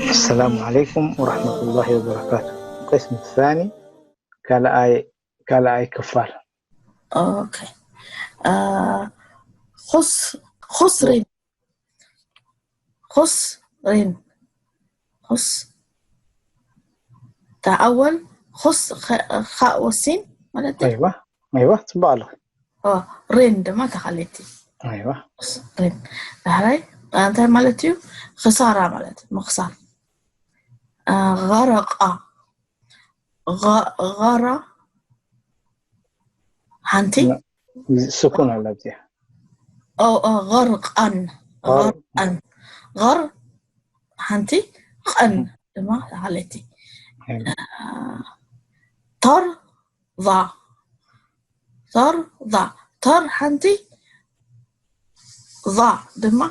السلام عليكم ورحمة الله وبركاته. القسم الثاني، ካልኣይ ካልኣይ ክፋል። ኦኬ። ኹስ ኹስሪን ኹስሪን ኹስ ተኣወል ኹስ ኻእ ወሲን ማለት እዩ። ኣይዋ ኣይዋ፣ ፅቡቅ ኣለኹ። ሬን ድማ ተኻለቲ ኣይዋ ሬን ዳሕራይ እንታይ ማለት እዩ? ክሳራ ማለት ምኽሳር። غرق غرة ሓንቲ ስኩን ኣላ እዚኣ። غرقا غرقا غر ሓንቲ ቀን ድማ ሓለቲ ተርዛ ተርዛ ተር ሓንቲ ዛ ድማ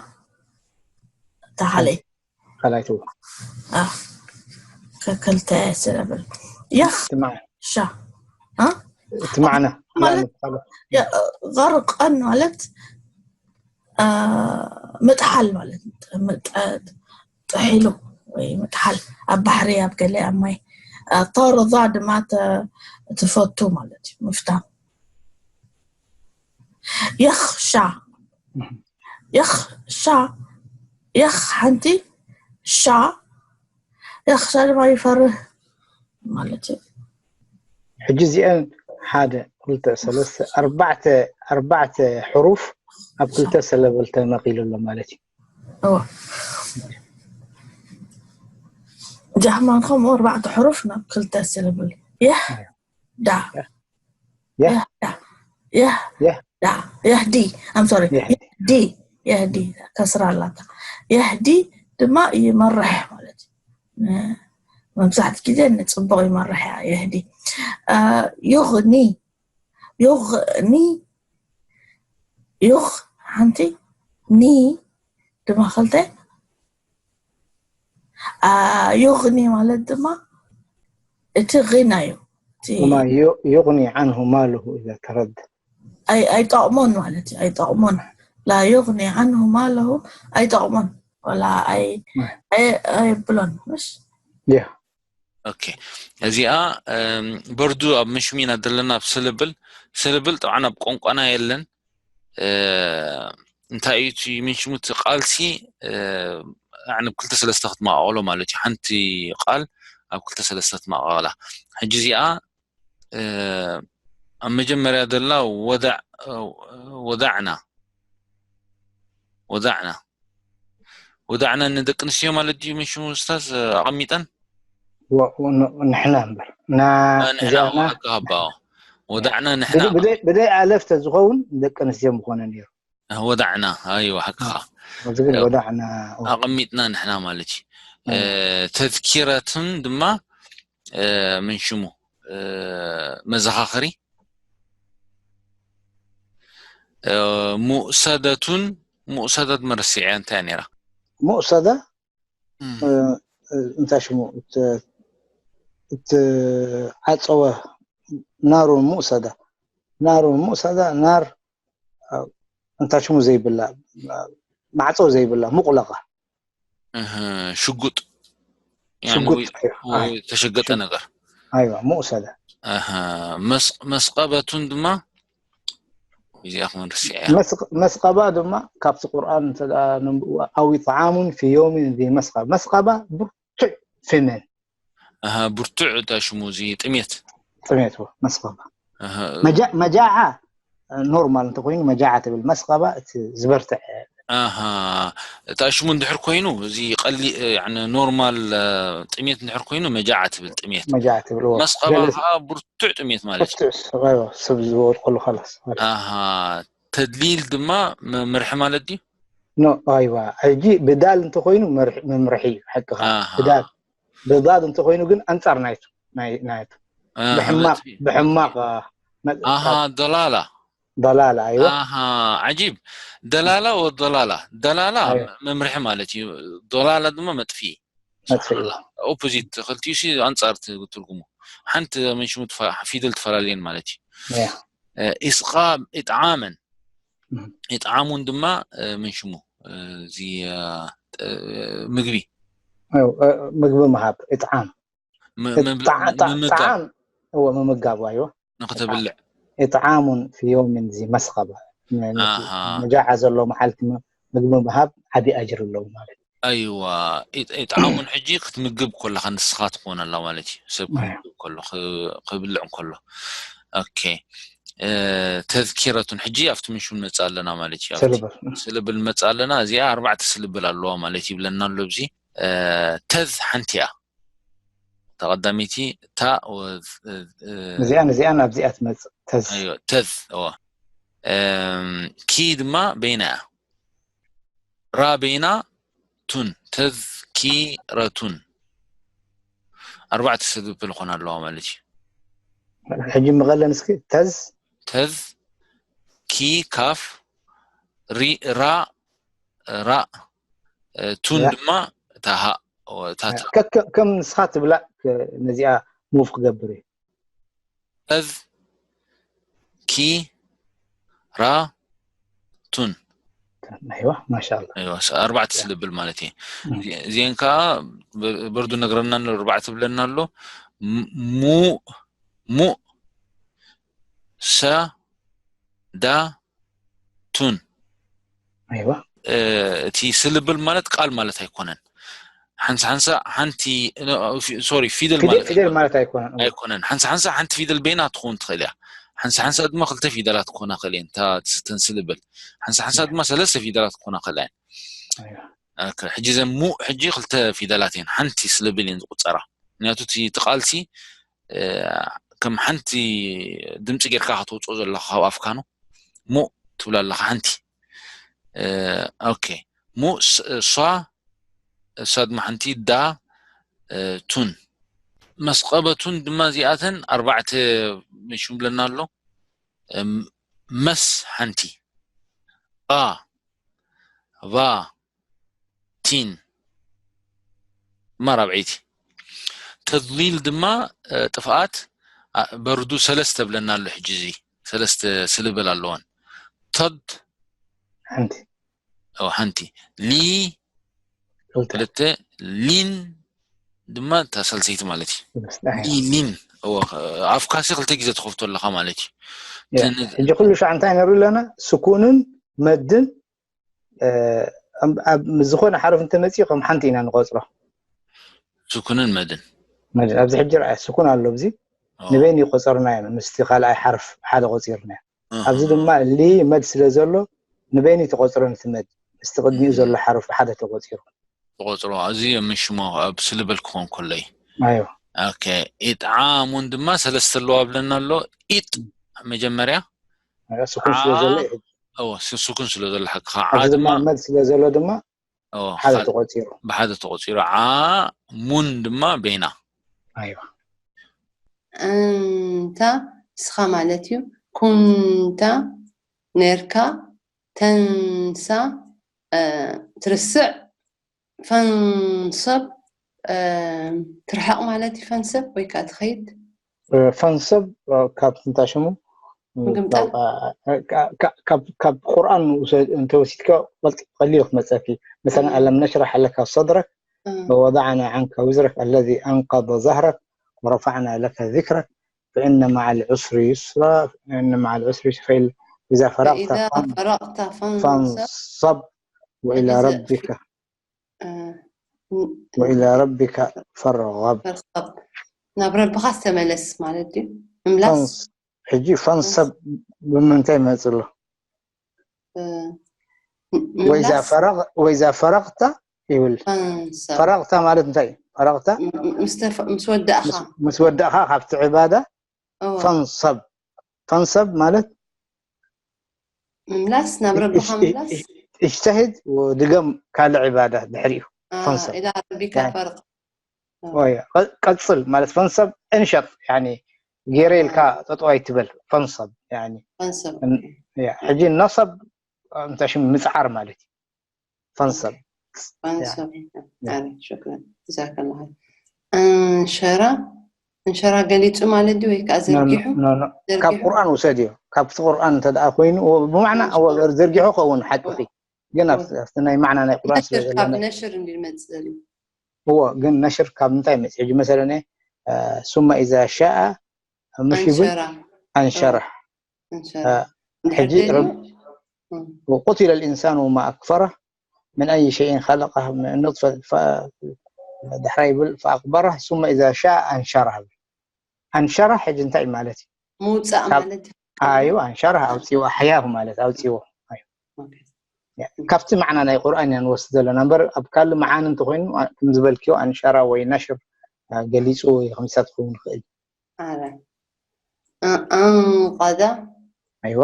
ተሓለይ ካልኣይቱ ክልተ ስለብል የኽ ትማዕ ሻ እ? ትማዕና ማለት غرقا ማለት ምጥሓል ማለት ጥሒሉ ወይ ምጥሓል ኣብ ባሕሪ ኣብ ገለ ኣብ ማይ ተርዛ ድማ ትፈቱ ማለት እዩ ምፍታም የኽሻ የኽሻ የኽ ሓንቲ ሻ የኽሻ ድማ ይፈርህ ማለት እዩ ሕጂ እዚአን ሓደ ክልተ ሰለስተ ኣርባዕተ ኣርባዕተ ሕሩፍ ኣብ ክልተ ሰለብል ተመቒሉ ኣሎ ማለት እዩ። ጃህማን ከምኡ ኣርባዕተ ሕሩፍ ናብ ክልተ ሰለብል የህ ዳ የህ የህ ዳ የህዲ ኣም ሶሪ የህዲ። የህዲ የህዲ ከስራ ኣላታ የህዲ ድማ ይመርሕ ማለት እዩ። መብዛሕትኡ ግዜ ንፅቡቕ ይመርሕ እያ የህዲ ዩኒ ዩኒ ዩኽ ሓንቲ ኒ ድማ ክልተ ዩኒ ማለት ድማ እቲ ና እዩ يغني عنه ماله إذا ترد ኣይጠቕሞን ማለት እዩ ኣይጠቕሞን لا يغني عنه ماله ኣይጠቕሞን ወላ ኣየብሎን ምሽ ያ ኦኬ እዚኣ በርዱ ኣብ ምሽሚና ዘለና ኣብ ስልብል ስልብል ጠብዓን ኣብ ቋንቋና የለን እንታይ እዩ እቲ ምንሽሙ እቲ ቃልሲ ኣዕንብ ክልተ ሰለስተ ክትመቃቀሎ ማለት እዩ ሓንቲ ቃል ኣብ ክልተ ሰለስተ ትመቃቀላ ሕጂ እዚኣ ኣብ መጀመርያ ዘላ ወዳዕና ወዳዕና ወዳዕና ንደቂ ኣንስትዮ ማለት ድዩ ምሽሙ ስታዝ ኣቐሚጠን ንሕና እምበር ንሕና ሓቂ ሃባ ወዳዕና ንሕና ብደይ ኣለፍ ተዝኸውን ደቂ ኣንስትዮ ምኾነ ነይሩ ወዳዕና ኣይዋ ሓቅኻ እዚ ግን ወዳዕና ኣቐሚጥና ንሕና ማለት እዩ ተዝኪረትን ድማ ምን ሽሙ መዘኻኸሪ ሙእሰደቱን ሙእሰደት መረሲዐ እንታይ ነራ ሙእሰዳ እንታይ ሽሙ እቲ ዓፀወ ናሩን ሙእሰዳ ናሩን ሙእሰዳ ናር እንታይ ሽሙ ዘይብላ ማዕፀው ዘይብላ ሙቁለቃ ሽጉጥ ሽጉጥ ተሸገጠ ነገር ኣይዋ ሙእሰዳ መስቀበቱን ድማ እዚኣ ክመርስ እያ መስቀባ ድማ ካብቲ ቁርኣን እንተ ነንብእዋ ኣዊ ጣዓሙን ፊ የውሚን ዚ መስቀባ መስቀባ ብርቱዕ ፍመን ኣሃ ብርቱዕ እታ ሽሙ እዚ ጥሜት ጥሜት መስቀባ መጃዓ ኖርማል እንተኮይኑ መጃዓ ትብል መስቀባ እቲ ዝበርትዕ ኣሃ እታ ሽሙ እንድሕር ኮይኑ እዚ ቀሊ ኖርማል ጥሜት እንድሕር ኮይኑ መጃዓ ትብል ጥሜት መጃዓ ትብል መስቀባ ከዓ ብርቱዕ ጥሜት ማለት እዩ ሰብ ዝወድቀሉ ካላስ ኣሃ ተድሊል ድማ መምርሒ ማለት ድዩ ኖ ኣይዋ ሕጂ ብዳል እንተኮይኑ መምርሒ እዩ ሓቅኻ ብዳል ብዳል እንተኮይኑ ግን ኣንፃር ናይቱ ናይቱ ብሕማቅ ብሕማቅ ኣሃ ደላላ ደላላ ኣይዋ ኣሃ ዓጂብ ደላላ ወደላላ ደላላ መምርሒ ማለት እዩ ደላላ ድማ መጥፊ መጥፊ ኦፖዚት ክልቲኡ ሲ ኣንፃር ትርጉሙ ሓንቲ መንሽሙ ፊደል ትፈላለየን ማለት እዩ ኢስቃ ኢጥዓመን እም። ኢጥዓሙን ድማ፣ እ፣ ምን ሽሙ፣ እ፣ እዚ፣ እ፣ ጥ-፣ ምግቢ። ኣው፣ እ፣ ምግቢ ምሃብ፣ ኢጥዓም። ም-፣ እ፣ ምብ-፣ ጣዓ-፣ ጣ-፣ ምምጋብ። ጣዓም፣ እወ፣ ምምጋብ፣ ኣይወ። ንኽተብልዕ። ኢጥዓሙን ፊ የውሚን ዚ መስቐባ። ነ-፣ ነቲ ኣሃ። መጃዓ ዘሎ መዓልቲ ም-፣ ምግቢ ምሃብ ዓቢ ኣጅሪ ኣለዎ ማለት እዩ። ኣይዋ፣ ኢጥ-፣ ኢጥዓሙን ሕጂ ክትምግብ ከለኻ ንስኻ ትኾን ኣላ ማለት እዩ። ሰብ ኣይ። ክምግብ ከሎ፣ ክ-፣ ክብልዕ እንከሎ። ኦኬ። እ፣ ተዝኪረቱን ሕጂ ኣብቲ ምንሹ ንመጽእ ኣለና ማለት እዩ። ኣብቲ ስልብል። ስልብል ንመጽእ ኣለና። እዚኣ ኣርባዕተ ስልብል ኣለዋ ማለት ይብለና ኣሎ ኣብዚ። እ፣ ተዝ ሓንቲ እያ። ተቐዳሚቲ ታ ወ-፣ እ፣ እ፣ እዚኣን እዚኣን ኣብዚኣ ትመጽእ። ተዝ። ኣይዋ፣ ተዝ፣ እዋ። እም፣ ኪ ድማ በይና እያ። ራ በይና ቱን፣ ተዝ ኪ ረ ቱን። ኣርባዕተ ስልብል ክኾና ኣለዋ ማለት እዩ። ሕጂ ምቐለን እስኪ፣ ተዝ። ተዝ፣ ኪ፣ ካፍ፣ ሪ፣ ራ፣ ራ፣ እ፣ ቱን ያ። ድማ እታ ሃ፣ እታ ታ። ከ-፣ ከ-፣ ከም ንስኻ ትብላ፣ ከ-፣ ነዚኣ ሙቭ ክገብር እዩ። ተዝ፣ ኪ፣ ራ፣ ቱን። ኣይዋ፣ ማሻኣላ። ኣይዋ፣ ስ-፣ ኣርባዕተ ያ። ስልብል ማለት እዩ። እም። እዚ-፣ እዚአን ከዓ ብ-፣ በርዱ ነግረና ኣሎ፣ ኣርባዕተ ብለና ኣሎ። ም-፣ ሙእ፣ ሙእ፣ ሰ፣ ዳ፣ ቱን። ኣይዋ። እ፣ እቲ ስልብል ማለት ቃል ማለት ኣይኮነን። ሓንሳ ሓንሳ ሓንቲ፣ ኖ፣ ፊ-፣ ሶሪ፣ ፊደል ፊደል፣ ማለት ፊደል ኣይኮነን። ማለት ኣይኮነን። እዎ። ኣይኮነን። ሓንሳ ሓንሳ ሓንቲ ፊደል በይና ትኸውን ትኽእል እያ። ሓንሳ ሓንሳ ድማ ክልተ ፊደላት ክኾና ክእል እየን። እታ፣ እተን ስልብል። ሓንሳ ሓንሳ እያ። ድማ ሰለስተ ፊደላት ክኾና ክእላ እየን። ኣይዋ። ኦኬ፣ ሕጂ እዘን ሙእ ሕጂ ክልተ ፊደላት እየን። ሓንቲ ስልብል እየን ዝቑጸራ። ምክንያቱ እቲ፣ እቲ ቃልሲ፣ እ፣ ከም ሓንቲ ድምፂ ጌርካ ከተውፅኦ ዘለኻ ካብ ኣፍካ ነው። ሙእ ትብላ ኣለኻ ሓንቲ። እ፣ ኦኬ። ሙእ ስ-፣ ሷ፣ እሳ ድማ ሓንቲ ዳ፣ እ፣ ቱን። መስቐበቱን ድማ እዚኣተን ኣርባዕተ ሽም ብለና ኣሎ። እም፣ መስ ሓንቲ። ባ፣ ባ፣ ቲን። ድማ ራብዐይቲ። ተድሊል ድማ፣ እ፣ ጥፍኣት፣ ኣ፣ በርዱ ሰለስተ ብለና ኣሎ። ሕጂ እዚ ሰለስተ ስልብል ኣለወን። ተድ ሓንቲ። ኦ፣ ሓንቲ። ሊ ክልተ። ክልተ። ሊን ድማ እታ ሳልሰይቲ ማለት እዩ። ሰለስተ። ሊ፣ ሊን። እወ፣ ኣፍካሲ ክልተ ግዜ ትኸፍቶ ኣለኻ ማለት እዩ። ያ። ተን-፣ ሕጂ ኩሉ ሻዕ እንታይ ንርኢ ኣለና? ስኩንን መድን፣ እ፣ ኣብ፣ ኣብ ዝኾነ ሓረፍ እንተመፂኡ ከም ሓንቲ ኢና ንቆፅሮ። ስኩንን መድን። መድን። ኣብዚ ሕጂ ርኣያ፣ ስኩን ኣሎ ኣብዚ። ኦ። ንበይኑ ይቆፀርና ኢና፣ ምስቲ ካልኣይ ሓርፍ ሓደ ቆፂርና። ኣሃ። ኣብዚ ድማ ሊ መድ ስለ ዘሎ ንበይኑ ተቆፅሮ፣ ነቲ መድ ምስቲ ቅድሚኡ እም። ዘሎ ሓርፍ ሓደ ተቆፂሩ። ተቆፅሮ። እዚ ምሽሞ ኣብ ስልብል ክኾን ከሎ እዩ። ኣይዋ። ኦኬ። ኢጥዓሙን ድማ ሰለስተ ኣለዋ ብለና ኣሎ። ኢጥ መጀመርያ። ኣይዋ፣ ስኩን ስለ ዘሎ ዓ-፣ እዩ። እወ፣ ስ-፣ ስኩን ስለ ዘሎ ሓቅኻ። ዓ ኣብዚ ድማ ድማ መድ ስለ ዘሎ ድማ ኦ፣ ሓደ ሓደ፣ ተቆፂሩ። ብሓደ ተቆፂሩ። ዓ፣ ሙን ድማ በይና። ኣይዋ። እንታ ንስኻ ማለት እዩ። ኩንታ ነርካ፣ ተንሳ፣ እ፣ ትርስዕ፣ ፈንሰብ፣ እ፣ ትርሓቕ ማለት እዩ። ፈንሰብ ወይ ከዓ ትኸይድ። እ፣ ፈንሰብ፣ እ፣ ካብ እንታይ ሽሙ? እ፣ ምግምጣል። ካብ፣ እ፣ ካ-፣ ካ-፣ ካብ፣ ካብ ቁርኣን ውሰ-፣ እንተወሲድካ ቀልጢ-፣ ቀሊሉ ክመፀኪ። መሰለን፣ እም። ألم نشرح لك صدرك، እም። ووضعنا عنك وزرك الذي أنقض ظهرك، ورفعنا لك ذكرك، فإن مع العسر يسرا، فإن مع العسر يسرا، فإذا فرغت فإذا فان-، فرغت فانصب فانصب وإلى وإذا ربك، እ፣ ን-، وإلى ربك فارغب። ፈርኸብ። ናብ ረብኻ ዝተመለስ ማለት ድዩ? ምምላስ? ፈንስ-፣ ሕጂ ፈንሰብ ብምንታይ ይመጽእ ኣሎ? እ፣ ም-፣ ወይዛ ምምላስ? ፈረግ-፣ ወይዛ ፈረግታ ይብል። ፈንሰብ። ፈረግታ ማለት እንታይ እዩ? ፈረግታ ም-፣ ም-፣ ምስ ተፈ-፣ ምስ ወዳእኻ። ምስ፣ ምስ ወዳእኻ ካብቲ ዕባዳ እዎ። ፈንሰብ። ፈንሰብ ማለት ምምላስ፣ ናብ ረብኻ እሽ-፣ ምምላስ። እሽ-፣ እጅተሂድ ወድገም ካልእ ዕባዳ ድሕሪኡ። አ፣ ፈንሰብ። ኢላ ረቢካ ያ። ፈርቕ። አ። ወይ፣ ቀ-፣ ቀጽል ማለት ፈንሰብ እንሸጥ፣ ያኒ፣ ገይረ ኢልካ አ። ጠጠው ኣይትበል፣ ፈንሰብ፣ ያኒ። ፈንሰብ። እን-፣ ያ፣ ሕጂ ነሰብ፣ እንታይ ሽም ምጽዓር ማለት እዩ። ፈንሰብ። ፈንሰብ። ያ። ያ። ኣረ፣ ሽክረን። ጀዛከላህ ኸይር። እንሸራ፣ እንሸራ ገሊጹ ማለት ድዩ ወይ ከዓ No, no, ዘርጊሑ no, no. ካብ ዘርጊሑ ቁርኣን ውሰድዮ። ካብቲ ቁርኣን እንተ ደኣ ኮይኑ፣ እዎ፣ ብማዕና እዎ፣ ዘርጊሑ ክኸውን ሓቅኺ። ግን ኣብ- ኣብቲ ናይ ማዕና ናይ ቁርኣን ስለ ነሽር ካብ ዘለና ነሽር እንዲ መጽእ እዩ። እዎ፣ ግን ነሽር ካብ ምንታይ መጽእ? ሕጂ መሰለኒ ثم إذا شاء፣ ምሽ ይብል ኣንሸራ ኣንሸራ ኣንሸራ ድሕር ሕጂ ደልዩ ረብ- وقتل الإنسان وما أكفره من أي شيء خلقه من نطفة ف- ድሕራይ ይብል فأقبره ثم إذا شاء أنشره ይብል። ኣንሸራ ሕጂ እንታይ ማለት እዩ? ምውፃእ ካብ- ማለት እዩ። ኣዩ ኣንሸራ ኣውፅዎ ኣሕያሁ ማለት ኣውፅዎ። ኣዩ። ኦኬ። ያ፣ ካብቲ ማዕና ናይ ቁርኣን ኢና ንወስድ ዘለና እምበር ኣብ ካልእ መዓኒ እንተኮይኑ ኣ- ከም ዝበልክዮ ኣንሸራ ወይ ነሽር ኣ፣ ገሊፁ ወይ ከምሳት ክኸውን ይኽእል። ኣረ እ- ኣንቀዳ ኣይዋ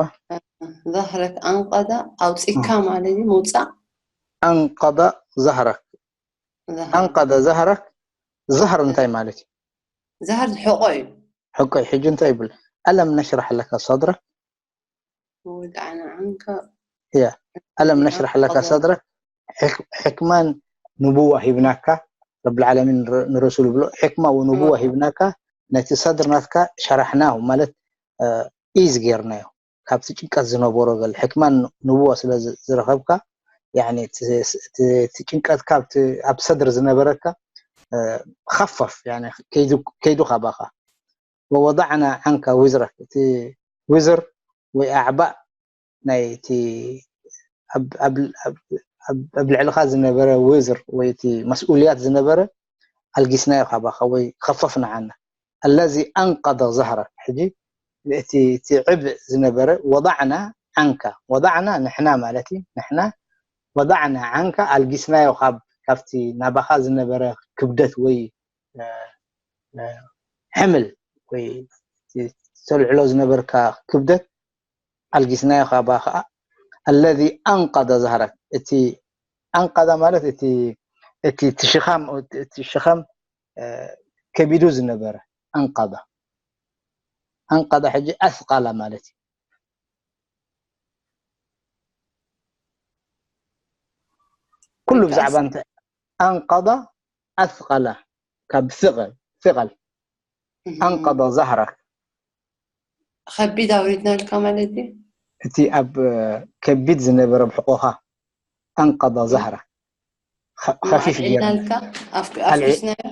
ዛህረክ ኣንቀዳ ኣውፂካ ማለት እዩ ምውፃእ ኣንቀዳ ዛህረክ ዛህር ኣንቀዳ ዛህረክ ዛህር እንታይ ማለት እዩ? ዛህር ዝሕቆ እዩ። ሕቆይ ሕጂ እንታይ ይብል? ألم نشرح لك صدرك ወወضዕና ዐንከ ألم نشرح لك صدرك ሕክ- ሕክማን ንቡዋ ሂብናካ ረብል ዓለሚን ንረ- ንረሱል ብሎ ሕክማ ወንቡዋ እዎ። ሂብናካ ነቲ ሰድር ናትካ ሸራሕናሁ ማለት እ፣ ኢዝ ጌርናዮ ካብቲ ጭንቀት ዝነበሮ ገለ ሕክማን ንቡዋ ስለ ዝ- ዝረኸብካ ያኒ እቲ እቲ- እቲ ጭንቀትካ ኣብቲ- ኣብ ሰድር ዝነበረካ እ፣ ኸፈፍ ያኒ ከይዱ ከይዱ ካባኻ ووضعنا عنك وزرك እቲ ውዝር ወይ ኣዕባእ ናይ እቲ ኣብ- ኣብ- ኣብ- ኣብ- ኣብ ልዕልኻ ዝነበረ ውዝር ወይ እቲ መስኡልያት ዝነበረ ኣልጊስናዮ ካባኻ ወይ ኸፈፍና ዓና الذي أنقض ظهرك ሕጂ እቲ እቲ ዕብእ ዝነበረ وضعنا عنك وضعنا ንሕና ማለት እዩ ንሕና وضعنا عنك ኣልጊስናዮ ካብ ካብቲ ናባኻ ዝነበረ ክብደት ወይ እ፣ እ፣ ሕምል ወይ ተልዕሎ ዝነበርካ ክብደት ኣልጊስናዮ ካባኻ الذي أنقض ظهرك እቲ ኣንቀዳ ማለት እቲ እቲ እቲ ሽኻም እቲ ሽኸም እ፣ ከቢዱ ዝነበረ ኣንቀዳ ኣንቀዳ ሕጂ ኣስቀላ ማለት እዩ ኩሉ ብዛዕባ እንታይ ኣንቀዳ ኣስቀላ ካብ ስቐል ስቐል ኣንቀዳ ዛህረክ ከቢድ ኣውሪድናልካ ማለት እዩ እቲ ኣብ ከቢድ ዝነበረ ብሕቆኻ ኣንቀዳ ዛህረክ ከፊፍ ገይሩ ኣልዒልናልካ ኣፍኪስናዮ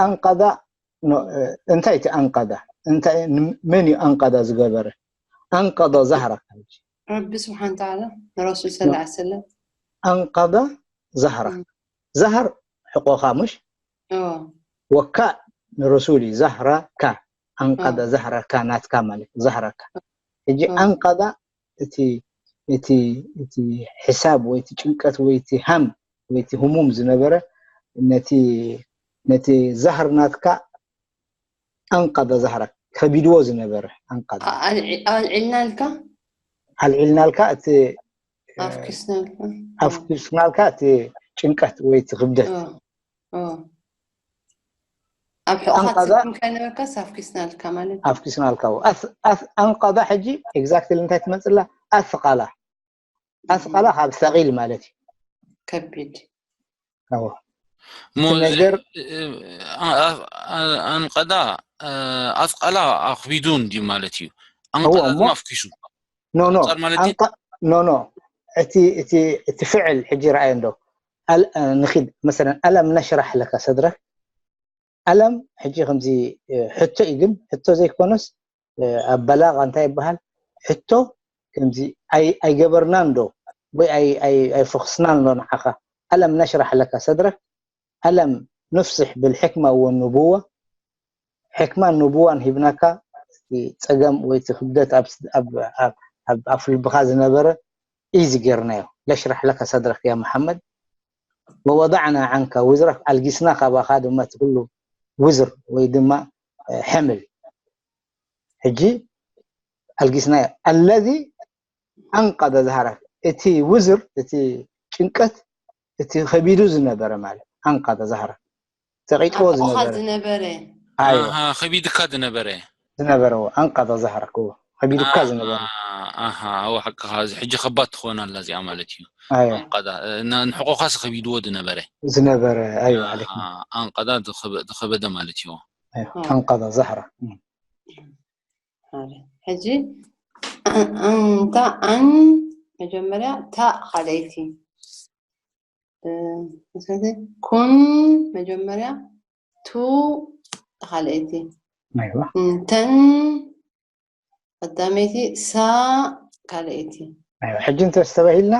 ኣንቀዳ እንታይ እቲ ኣንቀዳ እንታይ መን እዩ ኣንቀዳ ዝገበረ ኣንቀዳ ዛህረክ ረቢ ስብሓን ተዓላ ንረሱል ስለ ሰለም ኣንቀዳ ዛህረክ ዛህር ሕቆኻ ምሽ እዎ ወካእ ንረሱል እዩ ዛህረካ ኣንቀዳ ዛህረካ ናትካ ማለት እዩ ዛህረካ ሕጂ ኣንቀዳ እቲ እቲ እቲ ሕሳብ ወይ እቲ ጭንቀት ወይ እቲ ሃም ወይ እቲ ህሙም ዝነበረ ነቲ ነቲ ዛህር ናትካ ኣንቀዳ ዛህረክ ከቢድዎ ዝነበረ ኣንቀዳ ኣልዒልናልካ ኣልዒልናልካ እቲ ኣፍኪስናልካ ኣፍኪስናልካ እቲ ጭንቀት ወይ እቲ ክብደት ኣብ ሕቆኻ ኣንቀዳ- ትስክም ከይነበርካስ ኣፍኪስናልካ ማለት እዩ። ኣፍኪስናልካ ኣንቀዳ ሕጂ exactly እንታይ ትመፅላ ኣስቃላ ኣስቃላ ካብ ሰቂል ማለት እዩ ከቢድ ኣዎ እሞ እቲ ነገር እ- እ- አ- አ- ኣንቀዳ እ፣ ኣስቀላ ኣኽቢዱ እንዲ ማለት እዩ እዎ፣ ኣንቀዳ እሞ- ድማ ኣፍኪሱ ኖ ኖ ኣንጻር ማለት እዩ? ኣንቀ- ኖ ኖ እቲ እቲ እቲ ፍዕል ሕጂ ረኣየ እንዶ ኣል- እ፣ ንኺድ መሰለን ኣለም ነሽራሕ ለካ ሰድረክ ኣለም ሕጂ ከምዚ እ፣ ሕቶ እዩ ግን ሕቶ ዘይኮነስ እ፣ ኣብ በላቃ እንታይ ይበሃል ሕቶ ከምዚ ኣይ- ኣይገበርናን ዶ ወይ ኣይ- ኣይ- ኣይፈክስናን ዶ ንዓኻ ኣለም ነሽራሕ ለካ ሰድረክ ኣለም ኑፍስሕ ብልሕክማ ወንቡዋ ሕክማን ንቡዋን ሂብናካ እቲ ፀገም ወይ እቲ ክብደት ኣብ- ኣብ- ኣብ- ኣብ ኣፍ ልብኻ ዝነበረ ኢዚ ጌርናዮ ለሽራሕ ለካ ሰድረክ ያ መሓመድ ወወضዕና ዓንካ ውዝረክ ኣልጊስና ካባኻ ድማ እቲ ኩሉ ውዝር ወይ ድማ እ፣ ሕምል ሕጂ ኣልጊስናዮ ኣለዚ ኣንቀደ ዛህረክ እቲ ውዝር እቲ ጭንቀት እቲ ከቢዱ ዝነበረ ማለት ኣንቀደ ዛህረክ ተቂጥዎ ኣቦኻ ዝነበረ ዝነበረ ኣዮ ኣሃ፣ ከቢድካ ዝነበረ ዝነበረ ኣንቀደ ዛህረክ እዎ ከቢዱካ ዝነበረ ኣሃ፣ ኣዎ ሓቅኻ። እዚ ሕጂ ከባድ ትኾን ኣላ እዚኣ ማለት እዩ። ኣዮ ኣንቀዳ እ፣ ና- ንሕቆኻስ ከቢድዎ ዝነበረ ዝነበረ ኣዮ ዓለይኩም ኣሃ፣ ኣንቀዳ ዝኸበ- ዝኸበደ ማለት እዩ። ኣንቀض ظهره። ሕጂ እንታ ኣን መጀመርያ ታ ካልኣይቲ ኩን መጀመርያ ቱ ካልኣይቲ ኣይዋ እንተን ቀዳመይቲ ሳ ካልኣይቲ ኣይዋ ሕጂ እንተስተባሂልና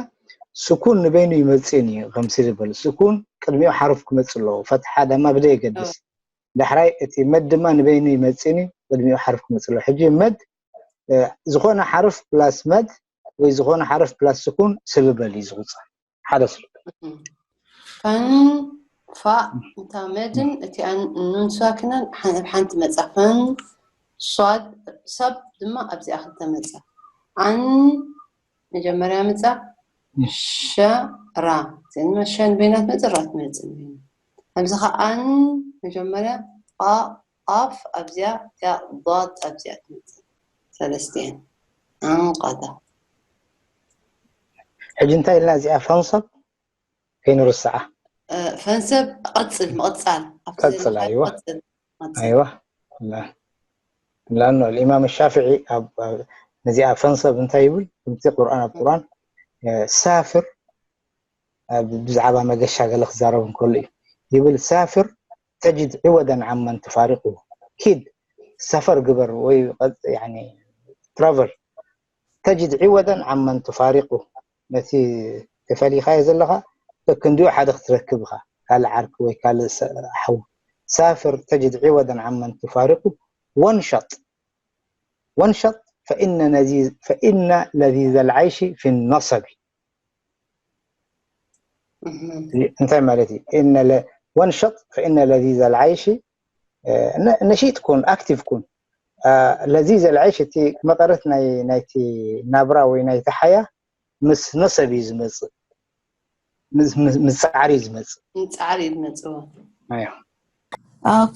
ስኩን ንበይኑ ይመፅእን እዩ ከም ሲልብል ስኩን ቅድሚኡ ሓርፍ ክመፅእ ኣለዎ ፈትሓ ደማ ብደ የገድስ ዳሕራይ እቲ መድ ድማ ንበይኑ ይመፅእን እዩ ቅድሚኡ ሓርፍ ክመፅእ ኣለዎ ሕጂ መድ ዝኾነ ሓርፍ ፕላስ መድ ወይ ዝኾነ ሓርፍ ፕላስ ስኩን ስልበል እዩ ዝቁፀር ሓደ ስልበል ፈን ፋእ እታ መድን እቲኣን ኑን ሳኪናን ኣብ ሓንቲ መፃ ፈን ሷድ ሰብ ድማ ኣብዚኣ ክልተ መፃ ኣን መጀመርያ ምፃ ሸራ እዚኣ ድማ ሸን በይናት መፅእ ራት መፅእ ኣብዚ ከዓን መጀመርያ ቃፍ ኣብዚኣ እቲኣ ضاد ኣብዚኣ ትመፅእ ሰለስቲኤን ኣንቀዳ ሕጂ እንታይ ኢልና እዚኣ ፈንሰብ ከይንርስዓ ፈንሰብ ቀፅል ምቕፃል ኣብቲ ቀፅል ዘለካ ኣይዋ ቀፅል፣ ቀፅል። ኣይዋ ላኑ الإمام الشافعي ነዚኣ ፈንሰብ እንታይ ይብል ከምቲ ቁርኣን ኣብ ቁርኣን ሳፍር ብዛዕባ መገሻ ገለ ክዛረብ እንከሉ እዩ ይብል ሳፍር تجد عوضا عمن تفارقه ኪድ ሰፈር ግበር ወይ يعني travel تجد عوضا عمن تفارقه ነቲ ተፈሊኻዮ ዘለኻ ከክንዲኡ ሓደ ክትረክብ ኢኻ ካልእ ዓርኪ ወይ ካልእ ሓው ሳፍር تجد عوضا عمن تفارقه وانشط وانشط فإن لذيذ فإن لذيذ العيش في النصب እንታይ ማለት እዩ إن ل- وانشط فإن لذيذ العيش ነሺጥ ኩን ኣክቲቭ ኩን ለዚዘ ልዓይሽ እቲ መቐረት ናይ ናይቲ ናብራ ወይ ናይቲ ሓያ ምስ ነሰብ እዩ ዝመፅእ ምስ ፃዕሪ እዩ ዝመፅእ ንፃዕሪ እዩ ዝመፅዎ ኣዮ ኦኬ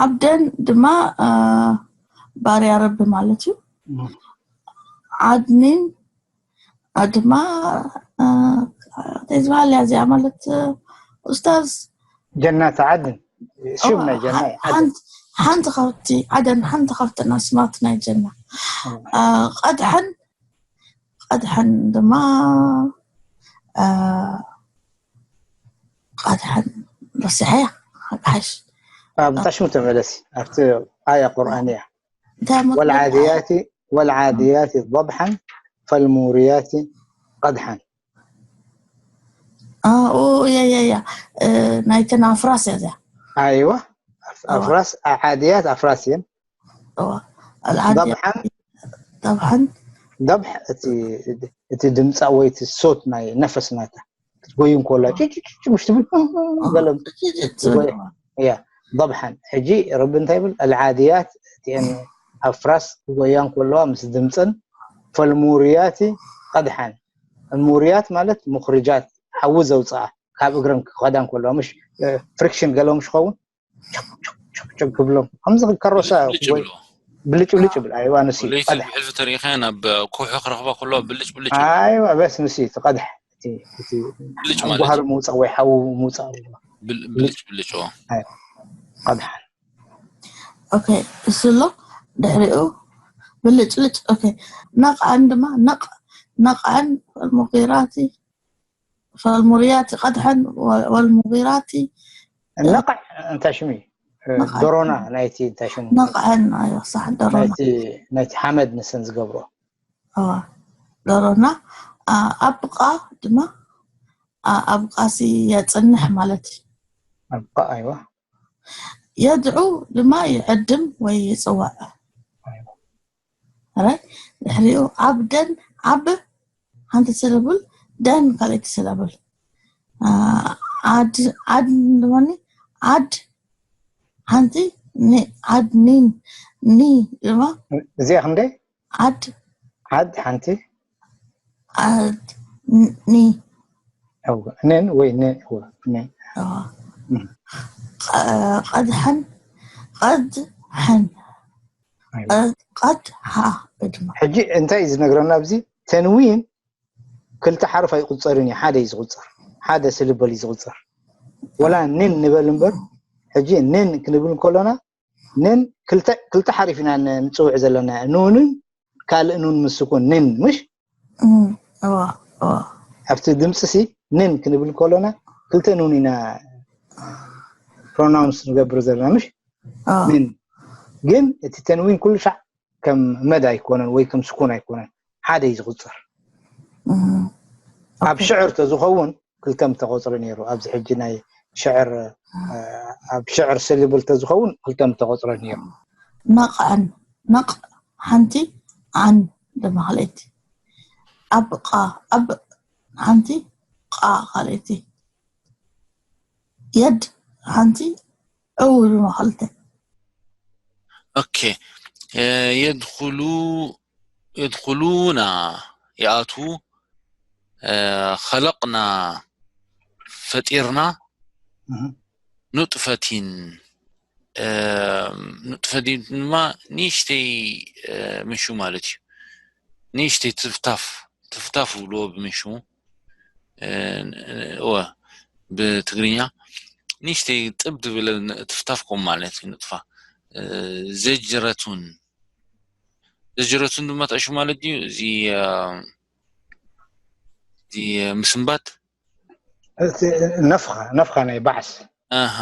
ዓብደን ድማ ባርያ ረቢ ማለት እዩ ዓድኒን ድማ እንታይ ዝበሃል እያ እዚኣ ማለት ኡስታዝ ጀናት ዓድን ሽም ናይ ጀና ዓድን ሓንቲ ካብቲ ዓደን ሓንቲ ካብተን ኣስማት ናይ ጀና ቀድሐን ቀድሐን ድማ ቀድሐን ረሲሐያ ሓሽ ኣብ ታሽሙ ተመለሲ ኣብቲ ኣያ ቁርኣን እያ እንታይ ሞ- والعاديات والعاديات ضبحا فالموريات قدحا ኡ ያ ያ ያ ናይተን ኣፍራስ እያ እዚኣ ኣይዋ ኣፍራስ ዓድያት ኣፍራስ እየን እዋ ኣልዓድያ ضبحا ጠብሐን ضبح እቲ ድምፃ ወይ እቲ ሶት ናይ ነፈስ ናታ ክትጎዩ እንኮላ ጭጭጭ ምሽ ትብል ገለ እያ ضبحا ሕጂ ረቢ እንታይ ይብል العاديات እቲአን ኣፍራስ ክጎያ እንከለዋ ምስ ድምፅን فالموريات قدحا الموريات ማለት مخرجات ሓዊ ዘውፅኣ ካብ እግረን ክኸዳ እንከለዋ ምሽ ፍሪክሽን ገለ ምሽ ኸውን ቸብ ክብሎም ከምዚ ከሮሳ ብልጭ ብልጭ ይብልዎ። ብልጭ ብልጭ ይብል ኣይዋ ንሲ ወለይቲ ቀድሕ ብሕልፊ ተሪኸን ኣብ ኩሑ ክረኽባ ከሎ ብልጭ ብልጭ ኣይዋ በስ ንሲ ትቀድሕ እቲ እቲ ብልጭ ማለት ጓሃር ምውፃእ ወይ ሓዊ ምውፃእ ኣለዋ ብል- ብልጭ ብልጭ ዎ። ቀድሓ ኦኬ እሱ ኣሎ ድሕሪኡ ብልጭልጭ ኦኬ ነቕዐን ድማ ነቕ ነቕዐን ፈልሙጊራቲ ፈልሙርያቲ ቀድሐን ወ- ወልሙጊራቲ ነቕዕ እንታይ ሽሙ እዩ ዶሮና ናይቲ እንታይ ሽሙ ነቕዐን ኣዮ ሳሕ ደሮና ናይቲ ናይቲ ሓመድ ንሰን ዝገብሮ እዋ ደሮና ኣ- ኣብቃ ድማ ኣ- ኣብቃሲ የፅንሕ ማለት እዩ ኣብቃ ኣይዋ የድዑ ድማ ይዕድም ወይ ይፅዋዕ ራይት ድሕሪኡ ዓብደን ዓብ ሓንቲ ስለብል ደን ካልኣይቲ ስለብል ዓድ ዓድ ድማ ዓድ ሓንቲ ዓድ ኒን ኒ ድማ እዚኣ ክንደይ ዓድ ዓድ ሓንቲ ዓድ ኒ ንን ወይ ን ን ቀድሐን ቀድሐን ቀድሓ ድማ ሕጂ እንታይ እዩ ዝነግረና ኣብዚ ተንዊን ክልተ ሓርፍ ኣይቁፀርን እዩ ሓደ እዩ ዝቁፀር ሓደ ስልበል እዩ ዝቁፀር ወላ ንን ንበል እምበር ሕጂ ንን ክንብል ከሎና ንን ክልተ ክልተ ሓሪፍ ኢና ን- ንጽውዕ ዘለና፣ ኑንን ካልእ ኑን ምስ ስኩን፣ ንን፣ ምሽ? እም፣ እዋ እዋ ኣብቲ ድምፂ ሲ ንን ክንብል ከሎና ክልተ ኑን ኢና ፕሮናውንስ ንገብር ዘለና፣ ምሽ? እዋ ንን። ግን እቲ ተንዊን ኩሉ ሻዕ ከም መድ ኣይኮነን ወይ ከም ስኩን ኣይኮነን፣ ሓደ እዩ ዝቁፅር። እም፣ ኣብ ሽዕር ተዝኸውን ክልተ ምተቆፅረ ነይሩ። ኣብዚ ሕጂ ናይ ሽዕር ኣብ ሽዕር ስልብል ተዝኸውን ክልተ ምተቆፅረ ነይሩ። ነቕዐን፣ ነቕ ሓንቲ፣ ዓን ድማ ካልኣይቲ። ኣብ ቃ ኣብ ሓንቲ፣ ቃ ካልኣይቲ። የድ ሓንቲ፣ ዕው ድማ ክልተ። ኦኬ። የድኹሉ የድኹሉና ይኣትዉ። ኸለቕና ፈጢርና። ኑጥፈቲን ኑጥፈቲን ድማ ንእሽተይ ምንሹ ማለት እዩ። ንእሽተይ ትፍታፍ ትፍታፍ ይብልዎ ብምንሹ። እወ፣ ብትግርኛ ንእሽተይ ጥብ ዝበለ ትፍታፍ ከም ማለት እዩ። ንጥፋ ዘጅረቱን ዘጅረቱን ድማ ተእሹ ማለት እዩ። እዚ እዚ ምስንባት ነፍኻ ነፍኻ ናይ ባዕስ ኣሃ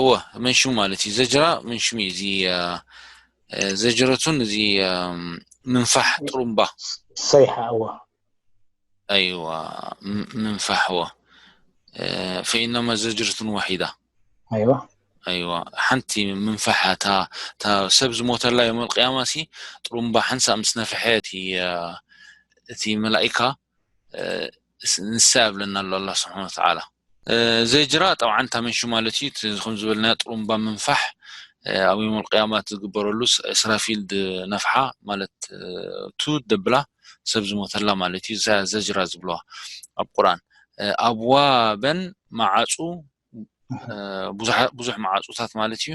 እወ፣ መንሽሙ ማለት እዩ። ዘጅራ መንሽሙ እዩ። እዚ ዘጅረቱን እዚ ምንፋሕ ጥሩምባ ሰይሓ እወ ኣይዋ ምንፋሕ እወ። ፈኢናማ ዘጅረቱን ዋሒዳ ኣይዋ ኣይዋ ሓንቲ ምንፋሕ እታ ሰብ ዝሞተላ የመል ቅያማ ሲ ጥሩምባ ሓንሳእ ምስ ነፍሐ እቲ እቲ መላኢካ ንሳ ያብለና ኣሎ ኣላ ስብሓን ወተዓላ። ዘጅራ ጠብዓን ታመንሹ ማለት እዩ። ከም ዝበልና ጥሩምባ ምንፋሕ ኣብ የመል ቅያማት ዝግበረሉ እስራፊል ድነፍሓ ማለት ቱ ደብላ ሰብ ዝሞተላ ማለት እዩ። ዘጅራ ዝብለዋ ኣብ ቁርኣን ኣብዋበን መዓፁ ብዙሕ መዓፁታት ማለት እዩ።